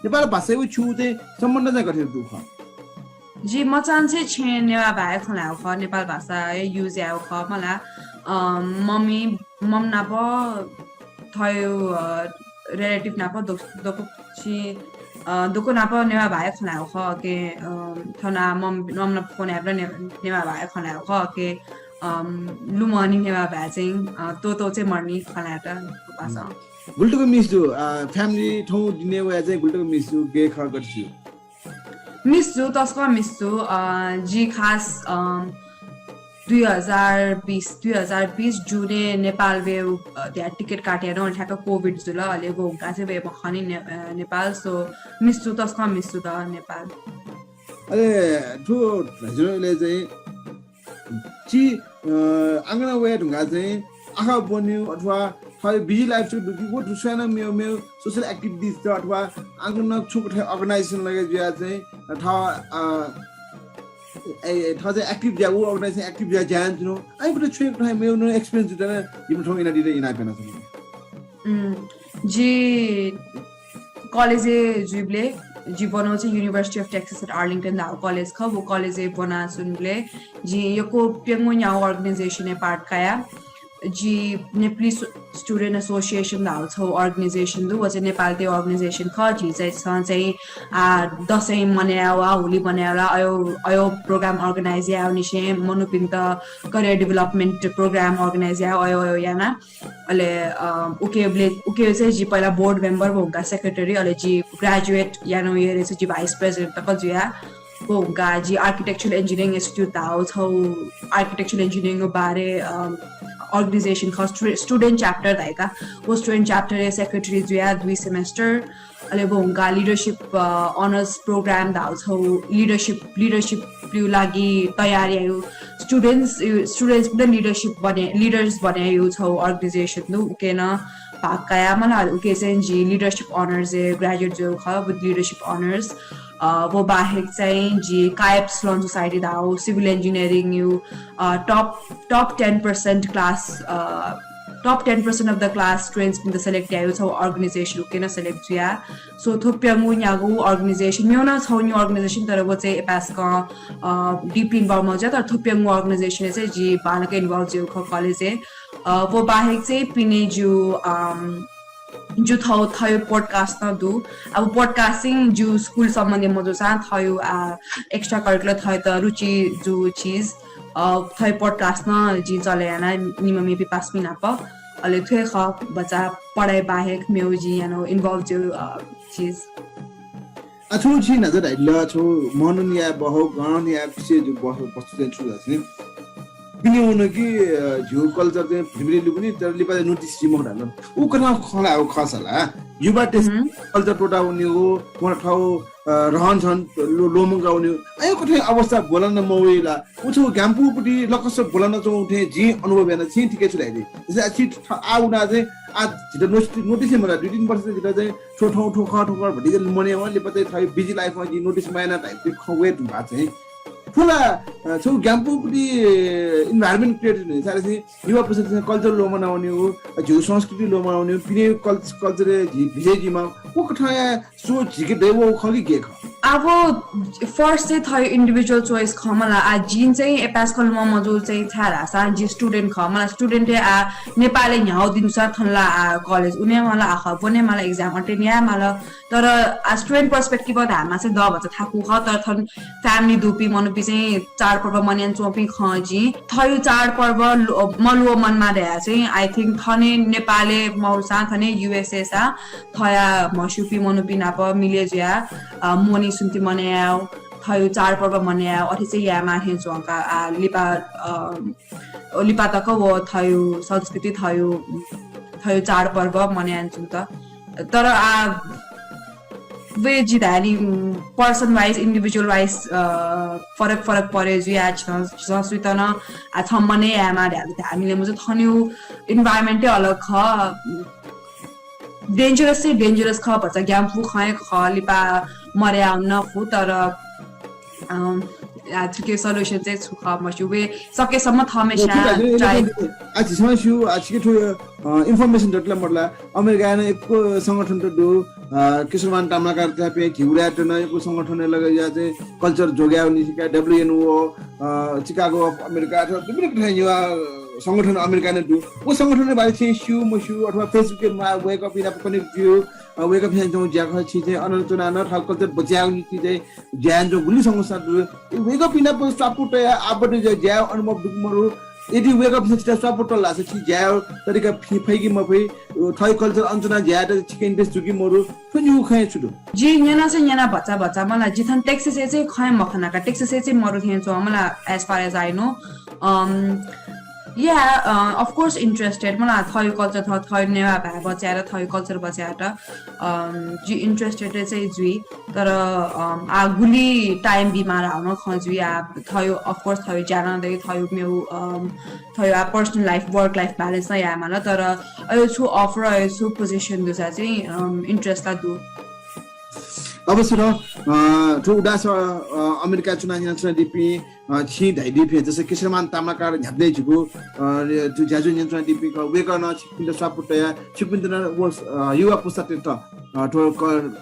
नेपाल भाषा व छु चाहिँ सम्बन्ध चाहिँ गठे दु ख। जी मचान चाहिँ छे नेवा भाइ खला ख नेपाल भाषा है युज या ख मला अ, मम्मी मम नाप थयो रिलेटिभ नाप दोको छि दोको नाप नेवा भाइ खला ख के अ, थना मम मम नाप फोन याबला नेवा भाइ खला ख के अम, लुमनी नेवा भाइ चाहिँ अ, तो तो चाहिँ मर्नी खला त पास। गुल्टुक मिस दु फ्यामिली थौ दिने वया चाहिँ गुल्टुक मिस दु गे ख गति छु। मिस जु तस्क मिस जु अ, जी खास अ, दुई हजार बिस दुई हजार बिस जुने नेपाल वे अ, त्या टिकट काटिया न ठ्याक्क कोभिड जुल अले वो हुँका चाहिँ वे मखनी ने- अ, नेपाल सो मिस जु तस्क मिस जु त नेपाल। अले थु हजुरले चाहिँ ची आंगन वया ढुंगा चाहिँ आखा बन्यु अथवा थ्व बिजी लाइफ छु दुकी वो दुसयाना मेव मेव सोशल एक्टिभिटिज त अथवा आंगन छु कथाय् अर्गनाइजेसन लगे जुया चाहिँ थ्व थ्व चाहिँ एक्टिभ ज्या वो अर्गनाइजेसन एक्टिभ ज्या ज्यान जुनो। आइ कुछ छुए कथाय् मेव न एक्सपिरियन्स जुटा न जिम थौ इना दिदा इना पेना छु। जी कलेजे जुइबले जी बनो चाहिँ university of Texas at Arlington धाउ कलेज ख वो कलेजे बना सुनबले जी यको प्यंगो न्याउ अर्गनाइजेसन पार्ट काया जी नेपाली स्टुडेन्ट एसोसिएसन धाउ छौ अर्गनाइजेसन दु वो चाहिँ नेपाल ते अर्गनाइजेसन ख जी चाहिँ छ चाहिँ आ दसैँ मनाया वा होली मनाया वा अयो अयो प्रोग्राम अर्गनाइज या निसे मनुपिन्त करियर डेभलपमेन्ट प्रोग्राम अर्गनाइज या अयो अयो याना अले उके उके चाहिँ जी पहिला बोर्ड मेम्बर वो हुँका सेक्रेटरी अले जी ग्रेजुएट यानो ये चाहिँ जी भाइस प्रेसिडेन्ट तक जुया वो हुँका जी आर्किटेक्चरल इन्जिनियरिङ इन्स्टिट्युट धाउ छौ आर्किटेक्चरल इन्जिनियरिङ बारे अर्गनाइजेसन ख स्टुडेन्ट च्याप्टर धाइका वो स्टुडेन्ट च्याप्टर सेक्रेटरी जुया दुई सेमेस्टर अले वो हुँका लिडरसिप अनर्स प्रोग्राम धाउ छौ लिडरसिप लिडरसिप प्लिउ लागि तयारी आयु स्टुडेन्ट्स स्टुडेन्ट्स द लिडरसिप बने लिडर्स बने यु छौ अर्गनाइजेसन दु उके न भाग काया मला उके चाहिँ जी लिडरसिप अनर्स ग्रेजुएट जो ख विथ लिडरसिप अनर्स वो बाहेक चाहिँ जी कायप स्लोन सोसाइटी धाउ सिभिल इन्जिनियरिङ यु top top ten percent class top ten percent of the class students पिन्त सेलेक्ट यायु छौ अर्गनाइजेसन उके न सेलेक्ट जुया सो थो प्यंगु न्यागु अर्गनाइजेसन मेउ न छौ न्यू अर्गनाइजेसन तर वो चाहिँ एपास क डिप इन्भल्भ मजा तर थो प्यंगु अर्गनाइजेसन चाहिँ जी बालक इन्भल्भ जिउ ख कलेज वो बाहेक चाहिँ पिने जु जु थौ थयो पोडकास्ट न दु अब पोडकास्टिङ जु स्कुल सम्बन्धी मजुसा थयो एक्स्ट्रा करिकुलर थयो त रुचि जु चिज थयो पोडकास्ट न जी चले याना निममी पिपास मिनाप अले थ्वे ख बच्चा पढाइ बाहेक मेउ जी यानो इन्भल्भ जिउ चिज अथु छि नजर धाइल छु मनन या बहु गण या विषय जो बस्तु चाहिँ छु जासिने बिने हुन कि झ्यू कल्चर चाहिँ भिमरी लुबुनी तर लिपा नोटिस जिमो धाल उ कथा खला हो खसला युवा टेस्ट कल्चर टोटा उनी हो वन ठाउँ रहन सहन लोमंगा उनी हो अयो कथे अवस्था बोलन मवेला उछु ग्याम्पुपट्टि लकस बोलन चौ उठे जी अनुभव याना छि ठिकै छु धाइदे जैसे आ उना चाहिँ आ झिट नोटिस नोटिस मला दुई तीन वर्ष झिट चाहिँ ठो ठो ठो ख ठो ख भति मने व लिपा चाहिँ थाइ बिजी लाइफ मा जी नोटिस मायना धाइ खवे भा चाहिँ फुला छौ ग्याम्पु पुटी environment create नि सारे से युवा पुस्ता से culture ल्वःमना वने हो, झीगु संस्कृति ल्वःमना वने हो, पिने culture झी भिजय् जुइमा व कथंया सोच झीके दय् व खः कि गे खः? अब first चाहिँ थः individual choice खः मला। आ जिं चाहिँ एपास कलम मजू चाहिँ छाय् धाःसा जि student खः मला। Student हे आ नेपालय् न्ह्याउ दिनुसा थन ला आ college उने मला, आ खः बने मला, exam attend या मला। तर आ student perspective धाःमा चाहिँ द भचा थाकु खः, तर थन family दुपी मनुपी चाहिँ चाडपर्व मन्यान च्वंपी खँ जिं। थयु चाडपर्व मलुव मनमा धया चाहिँ I think थने नेपालय् मौसा थने USA सा थया म्हस्युपी मनुपी नाप मिले जुया मोनी सुन्ति मनाया थयु चाडपर्व मनाया अथे चाहिँ यामा हे च्वंका आ लिपा अ, लिपा तक व थयु संस्कृति थयु थयु चाडपर्व मनाया च्वंत। तर आ वे जि धाली person wise individual wise फरक फरक परे जुया छ सुइत न आ छ मने यामा धाली धामिले मुझे थन्यु environment अलग ख dangerous चाहिँ dangerous खः भचा ग्याम्पु खँ खः लिपा मर्या न फु। तर अम, आ, थुके solution चाहिँ छु खः मस्यु वे सकेसम्म थमेसा try। आ झिसमा स्यु आ छिके थु information दतला मरला अमेरिका न एक संगठन त दु। केशरमान ताम्राकार त्यापे घिउरायत न एक संगठन लगे या चाहिँ culture जोग्याउ Nisika WNO Chicago of America अथवा विभिन्न ठाउँ युवा संगठन अमेरिका न दु। व संगठन बारे चाहिँ स्यु मस्यु अथवा Facebook मा wake up इन connect यु wake up इन चाहिँ ज्या खः छि चाहिँ अनन्तुना न थः culture बच्याउ निति चाहिँ ज्यान जो गुली संगठन दु। Wake up इन पर स्वापु तया आबद्ध ज्या अनुभव दुक मरु। यदि wake up इन छिता स्वापु तल लासा छि ज्या तरिका फैकी मफै थय culture अन्तुना ज्या त छिके interest जुकी मरु। थ्व न्यू खँ छु दु? जि न्यना से न्यना भचा भचा मला जि थन Texas ए चाहिँ खँ मखनाका Texas ए चाहिँ मरु थें च्वं मला as far as I know। Um, yeah, of course interested मला थय culture थ थय नेवा भाय बच्याएर थय culture बच्याएर जि interested चाहिँ जुइ। तर आ गुली time बिमार आउन खँ जुइ आ थयो of course थयो ज्यान दे थयो मेउ थयो आ personal life work life balance न या मला। तर अयो छु offer अयो छु position दुसा चाहिँ interest ला दु। अवश्य र थ्व उदास अमेरिका चुना नियन्त्रण दिपी छि धाइदिपे जस केशरमान ताम्राकार न्ह्याबले झिगु थ्व ज्याझ्वः नियन्त्रण दिपी वेकन छिपिन्त स्वापु तया छिपिन्त युवा पुस्ता थ्व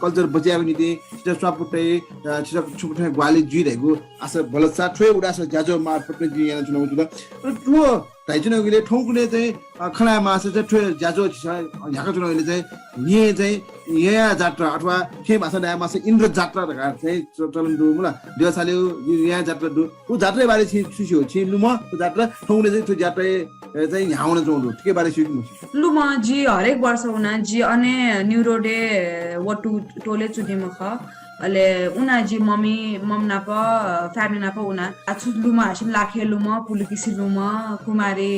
culture बच्यायेगु निति छित स्वापु तये छित छुपु थें ग्वाहालि जुइ धाइगु आशा भलसा थ्व उदास ज्याझ्वः मार्फत जिं यानाच्वनागु जुल। थ्व धाइच्वनागुले थौंकुने चाहिँ खनायेमाःसा चाहिँ थ्व ज्याझ्वः झिसं न्ह्याकाच्वनागुले चाहिँ न्हिं चाहिँ न्हिया जात्रा अथवा थें भाषा धायेमाःसा इन्द्र जात्रा धकाः चाहिँ चलन दु मला। देवासाले न्हिया जात्रा दु। उ जात्रा बारे छि छु स्यू छि लुम उ जात्रा थौंकुने चाहिँ थ्व जात्रा चाहिँ न्ह्यावन च्वंगु थुके बारे स्यू कि मस्यू? लुम जि हरेक वर्ष उना जि अने न्यू रोडे वटु टोले चुनिम खः। अले उना जि मम्मी मम नाप family नाप उना आछु लुम हासिम लाखे लुम पुलुकिसी लुम कुमारी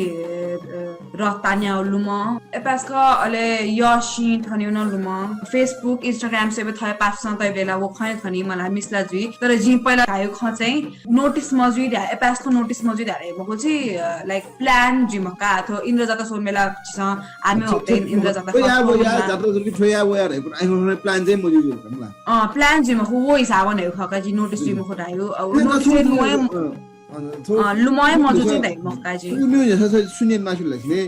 रतान्याउ लुम एपास्क अले यसी थन्यु न लुम Facebook Instagram से थय पासं तय बेला वो खय खनी मला मिसला जुइ। तर जि पहिला धायु ख चाहिँ notice मजुइ ध्या एपास्क notice मजुइ ध्या रे मको चाहिँ like plan जुइ मका थो इन्द्र जाता सो मेला छिसं आमे होते इन्द्र जाता थोया वो या जाता जुल कि थोया वो या रे आई होने plan चाहिँ मजुइ जुल कमला। अ plan जुइ मको वो हिसाब ने खका जि notice जुइ मको धायु अब notice चाहिँ लुमय लुमय मजु चाहिँ धाइ मका जि। म्यू जसा सुनियन मासु लक्ष्मी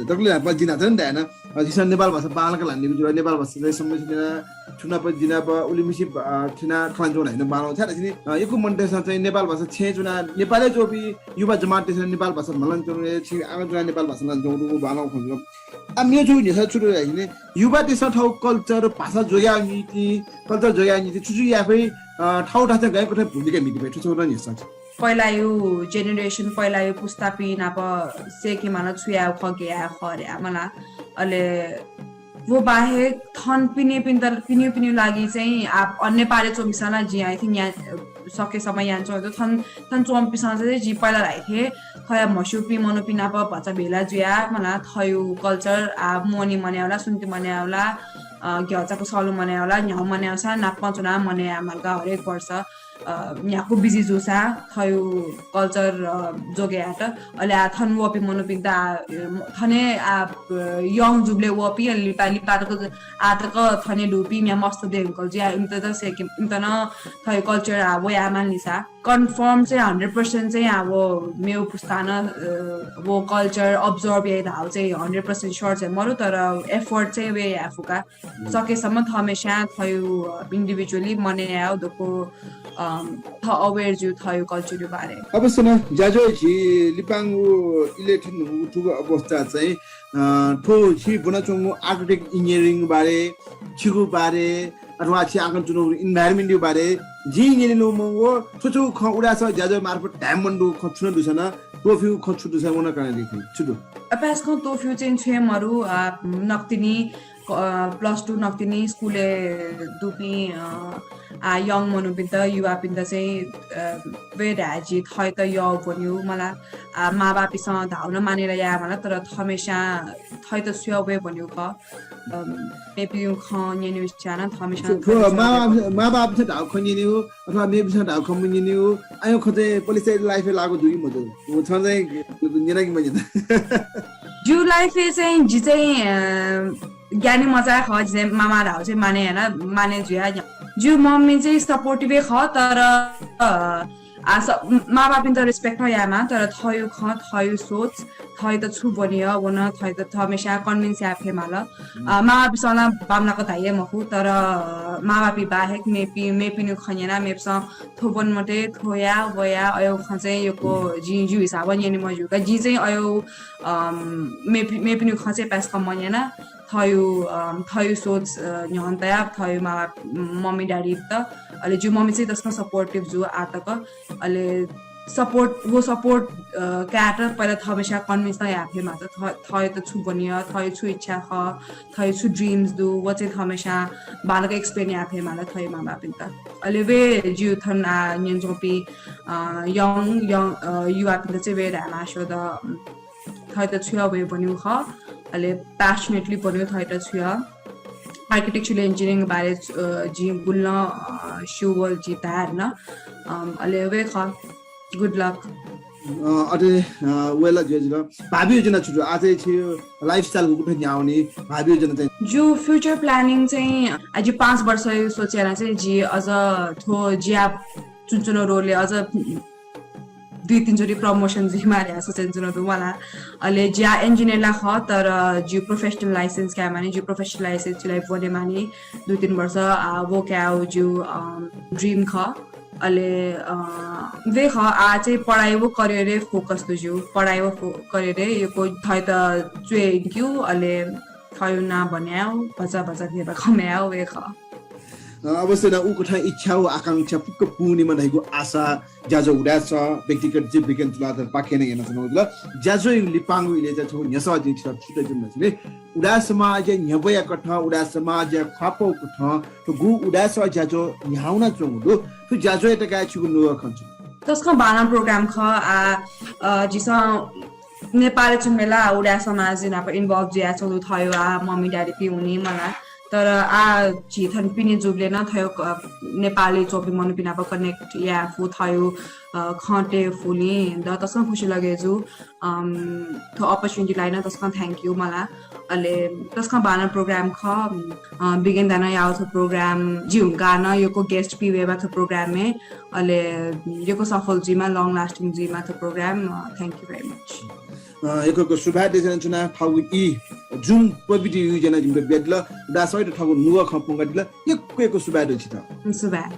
दकले हापा जिना चाहिँ धायना। अ, झीसं नेपाल भाषा बांलाक ल्हाने बिजुल, नेपाल भाषा चाहिँ संरक्षण याना छुनाप जिनाप उलिमिसि, अ, थिना खलान च्वं धाइन बांलाउ छाय् धाःसा नि, अ, यक्व मनूतय्सं चाहिँ नेपाल भाषा छेँ च्वना, नेपालय् च्वंपिं युवा जमाततय्सं नेपाल भाषा मल्हाना च्वंगु, छि आगन च्वना नेपाल भाषा ल्हाना च्वंगु बांलाउ खँ जुल। आ, मेगु छगू न्ह्यसः छु दु धाःसा नि, युवातय्सं थःगु culture, भाषा जोग्याउ निति, culture जोग्याउ निति छु छु याये फइ, अ, थःगु थासय् गय् कथं भूमिका म्हिते फइ, थ्व छगू नं न्ह्यसः। पहिलायु generation, पहिलायु पुस्तापिं नाप सेके माल छु याये खः, गय् याये खः रे मला। अले वो बाहेक थन पिने पिन्तर, पिने पिने लागि चाहिँ आप अन्य पारे च्वमिसा ला जि, I think, या सकेसम्म यान च्वं थन, थन च्वंपिसं चाहिँ जि पहिला धाइ थे, थया म्हस्यूपिं मनूपिं नाप भचा भेला जुया मला थयु culture आ मोनी मन्यावला, सुन्ति मन्यावला, अ, ग्याचाको सलु मन्यावला, न्ह्याउ मन्यावसा नाप च्वना मन्या मालका हरेक वर्ष। अ, न्ह्याक्व busy जूसां थयु culture, अ, जोगे यात। अले आ थन वःपिं मनूपिन्त आ, अ, थने आ, अ, young जुबले वःपिं अले लिपा, लिपा तक आ तक थने दुपिं म्ये मस्त दयेकल जुया इमित त सेके, इमित नं थयु culture आ वया मानिसा। Confirm चाहिँ hundred percent चाहिँ आ व मेउ पुस्तान, अ, व culture observe याइ धाउ चाहिँ hundred percent sure चाहिँ मरु, तर effort चाहिँ वे या फुका। सकेसम्म थमेस्यां थयु, अ, individually मने याउ दक्व, अम, थ aware जु थयु culture बारे। अवश्य न, ज्याझ्वः झी लिपांगु इले थ्यंगु थुगु अवस्था चाहिँ, अ, थ्व झी ब्वनाच्वंगु architect engineering बारे, छिगु बारे, अथवा छि आकन च्वनागु environment बारे, जिं न्यनेनु मंगु, थ्व छु खँ उदास ज्याझ्वः मार्फत धाये मन दु खँ छु नं दुसा न, त्वःफिउ खँ छु दुसा वन कना दि छु दु। अपास खँ त्वःफिउ चाहिँ छुए मरु, अ, नकतिनि क-, अ, plus two नकतिनि स्कुलय् दुपिं, अ, आ, young मनूपिन्त, युवापिन्त चाहिँ, अ, वे धाय् जि थयत यः ब्वन्यु मला, आ, माबापिसं धाउन मानेला या मला, तर थमेस्यां थयत सुया वे ब्वन्यु क, अम, मेपिउ खँ न्यन्यु स्यान थमेस्यां थयत सुया वे ब्वन्यु। माबापिसं धाउ खँ न्यन्यु, अथवा मेपिसं धाउ खँ मन्यन्यु, आयो खँ चाहिँ पलिसै life लागु दुइ मजु। व छं चाहिँ न्यना कि मन्यना? जु life चाहिँ जि चाहिँ, अ, ज्ञानी मचा खः, जि चाहिँ मामा धाउ चाहिँ माने याना, माने जुया। जु मम्मी चाहिँ supportive खः, तर, अ, आ, स-, माबापिन्त respect यामा, तर थयु खँ, थयु सोच, थयत छु ब्वनिय, वन थयत थमेस्यां convince या फे माल। अ, माबापिसं ला बामलाक धाइए मखु, तर, अ, माबापि बाहेक मेपि, मेपिनु खँ न्यना, मेपिसं थ्व ब्वन मते, थ्व या, व या, अयो खँ चाहिँ यक्व जि, जु हिसाब न्यने मजु का। जि चाहिँ अयो, अम, मेपि-, मेपिनु खँ चाहिँ पास कम न्यना। थयु, अम, थयु सोच, अ, न्ह्यःने तया, थयु मामा, मम्मी ड्याडीत, अले जु मम्मी चाहिँ तसकं supportive जु आ तक, अले support, वो support, अ, कायेत पहिला थमेस्यां convince नं या फे मात, थ-, थयत छु ब्वनिय, थयु छु इच्छा खः, थयु छु dreams दु, वो चाहिँ थमेस्यां बालक explain या फे माल थयु माबापिन्त। अले वे जु थन आ न्यंजोपी, अ, young, young, अ, युवापिन्त चाहिँ वे धायेमास्वद, अम, थयत छुया वे ब्वन्यु खः, अले passionately ब्वन्यु थयत छुया। Architectural engineering बारे, अ, जि गुल्लं, अ, स्यू व जि धाये न। अम, अले वे खः। Good luck। अ, अथे, अ, वेला जुया जुल। भावी योजना छु दु? आ चाहिँ छि lifestyle गुगु थें न्ह्यावनी, भावी योजना चाहिँ? जु future planning चाहिँ, आ, जि पाँच वर्ष सोचे याना चाहिँ जि अझ थ्व जिया चुनचुन role अझ दुई तीन चोटि promotion जुइमाः धया सोचेन जुन दु मला। अले जिया engineer ला खः, तर जिउ professional license काये मानि, जिउ professional license जुलाइ ब्वने मानि दुई तीन वर्ष, आ, वो काये जिउ, अम, dream खः। अले, अ, वे खः, आ चाहिँ पढाइ वो career रे focus दु जिउ, पढाइ वो फो-, career रे यक्व थयत च्वय् इन्क्यु, अले थयु नां बन्याउ, भचा भचा धेबा कमय् याउ, वे खः। अ, अवश्य नं उकथं इच्छा व आकांक्षा फुक्क पूर्णिमा धइगु आशा ज्याझ्वः उदाय् सः व्यक्तिगत जीव बिज्ञान तुलाधर पाखें नं यानाच्वनागु जुल। ज्याझ्वःया लिपांगु इलय् चाहिँ छगू न्ह्यसः जिं छितः थुत जुल नं छिने। उदाय् समाजया न्ह्यब्वया कथं, उदाय् समाजया ख्वापौ कथं, थ्व गु उदाय् सः ज्याझ्वः न्ह्यावनाच्वंगु दु। थ्व ज्याझ्वःयात काय् छिगु नुगः खँ छु? तसकं बांलाः program खः, आ, अ, झीसं नेपालय् च्वंबलय् ला उदाय् समाज नाप involve जुयाच्वंगु थयु आ, मम्मी ड्याडीपिं हुनी मला। तर आ झी थन पिने जूबलय् नं थयु, अ, नेपालय् च्वंपिं मनूपिं नाप connect याये फु थयु, अ, खँ तये फुलिं द तसकं खुसी लगे जू। अम, थ्व opportunity लाइ नं तसकं thank you मला। अले तसकं बांलाः program खः, अ, बिज्ञान दानं याउ थ्व program जि हुंकाः नं यक्व guest पि वयेबा थ्व program य्। अले यक्व सफल जुइमा, long lasting जुइमा थ्व program। अ, thank you very much। अ, यक्व यक्व सुभाय् देछानाच्वना, थःगु ई Zoom प्रविधि यु ज्यानाः जिमित बियादिल। उदाय् सःयात थःगु नुगः खँ प्वंकादिल। यक्व यक्व सुभाय् दु छित। सुभाय्।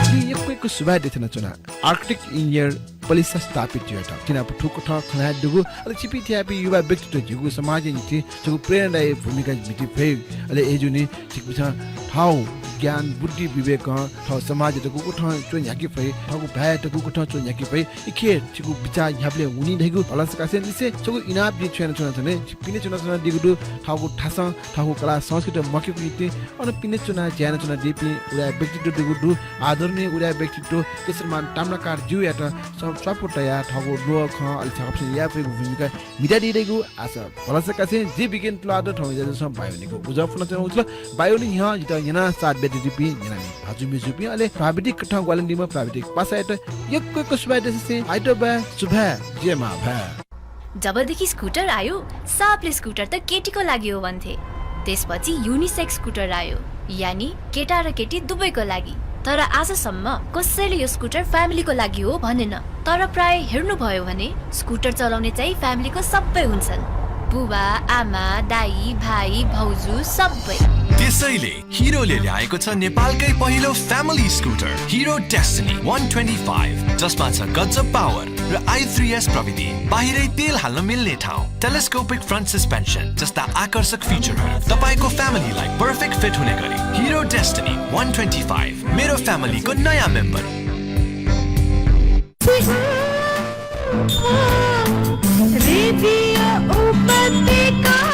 जिं यक्व यक्व सुभाय् देछानाच्वना। Architect engineer पलिसा स्थापित जुयात। छिनाप थुकथं खँ ल्हाये दुगु, अले छिपिं थेयापिं युवा व्यक्तित्व झीगु समाजया निंतिं छगू प्रेरणादायी भूमिका म्हिते फइ। अले अय्जूगुलिं छिकपिन्सं थःगु ज्ञान, बुद्धि, विवेकं थः समाजयात गुकथं च्वय् न्ह्याके फइ, थःगु भाय्‌यात गुकथं च्वय् न्ह्याके फइ, इखे छिगु बिचाः न्ह्याबलें वनी धइगु भलसा कासेंलि छगू इनाप जिं छ्वयाच्वना थें पिने च्वनाच्वनादीगु दु। थःगु थासं, थःगु कला संस्कृति मखेकुगु निंतिं अन पिने च्वनाः ज्या यानाच्वनादीपिं उदाय् व्यक्तित्व दुगु दु। आदरणीय उदाय् व्यक्तित्व केशरमान ताम्राकार ज्यूयात स-, स्वापू तयाः थःगु नुगः खँ अले छिकपिन्सं याये फइगु भूमिका म्हितादी धइगु आशा भलसा कासें जि बिज्ञान तुलाधर थौं इजाजत बाय् वनेगु उजं फ्वनाच्वनागु जुल। बाय् वने न्ह्यः जितः न्यनाः साथ बिया दिदीपिं, न्यनामि भाजु मय्जुपिं, अले प्राविधिक कथं ग्वाहालि नीम्ह प्राविधिक पासायात यक्व यक्व सुभाय् देसें आइतबाः सुभाय् जय मां भाय्। जबदेखि स्कुटर आयो, सबले स्कुटर त केटीको लागि हो भन्थे। त्यसपछि युनिसेक्स स्कुटर आयो, यानि केटा र केटी दुवैको लागि। तर आजसम्म कसैले यो स्कुटर फ्यामिलीको लागि हो भनेन। तर प्राय हेर्नुभयो भने स्कुटर चलाउने चाहिँ फ्यामिलीको सबै हुन्छन्, बुबा, आमा, दाइ, भाइ, भाउजू सबै। त्यसैले हिरोले ल्याएको छ नेपालकै पहिलो फ्यामिली स्कुटर हिरो डेस्टिनी वान ट्वेन्टी फाइभ, जसमा छ गजब पावर र आई थ्री एस प्रविधि। बाहिरै तेल हाल्न मिल्ने ठाउँ, टेलिस्कोपिक फ्रन्ट सस्पेन्सन जस्ता आकर्षक फिचरहरू, तपाईँको फ्यामिलीलाई पर्फेक्ट फिट हुने गरी हिरो डेस्टिनी वान ट्वेन्टी फाइभ, मेरो फ्यामिलीको नयाँ मेम्बर। रेडियो उपत्यका।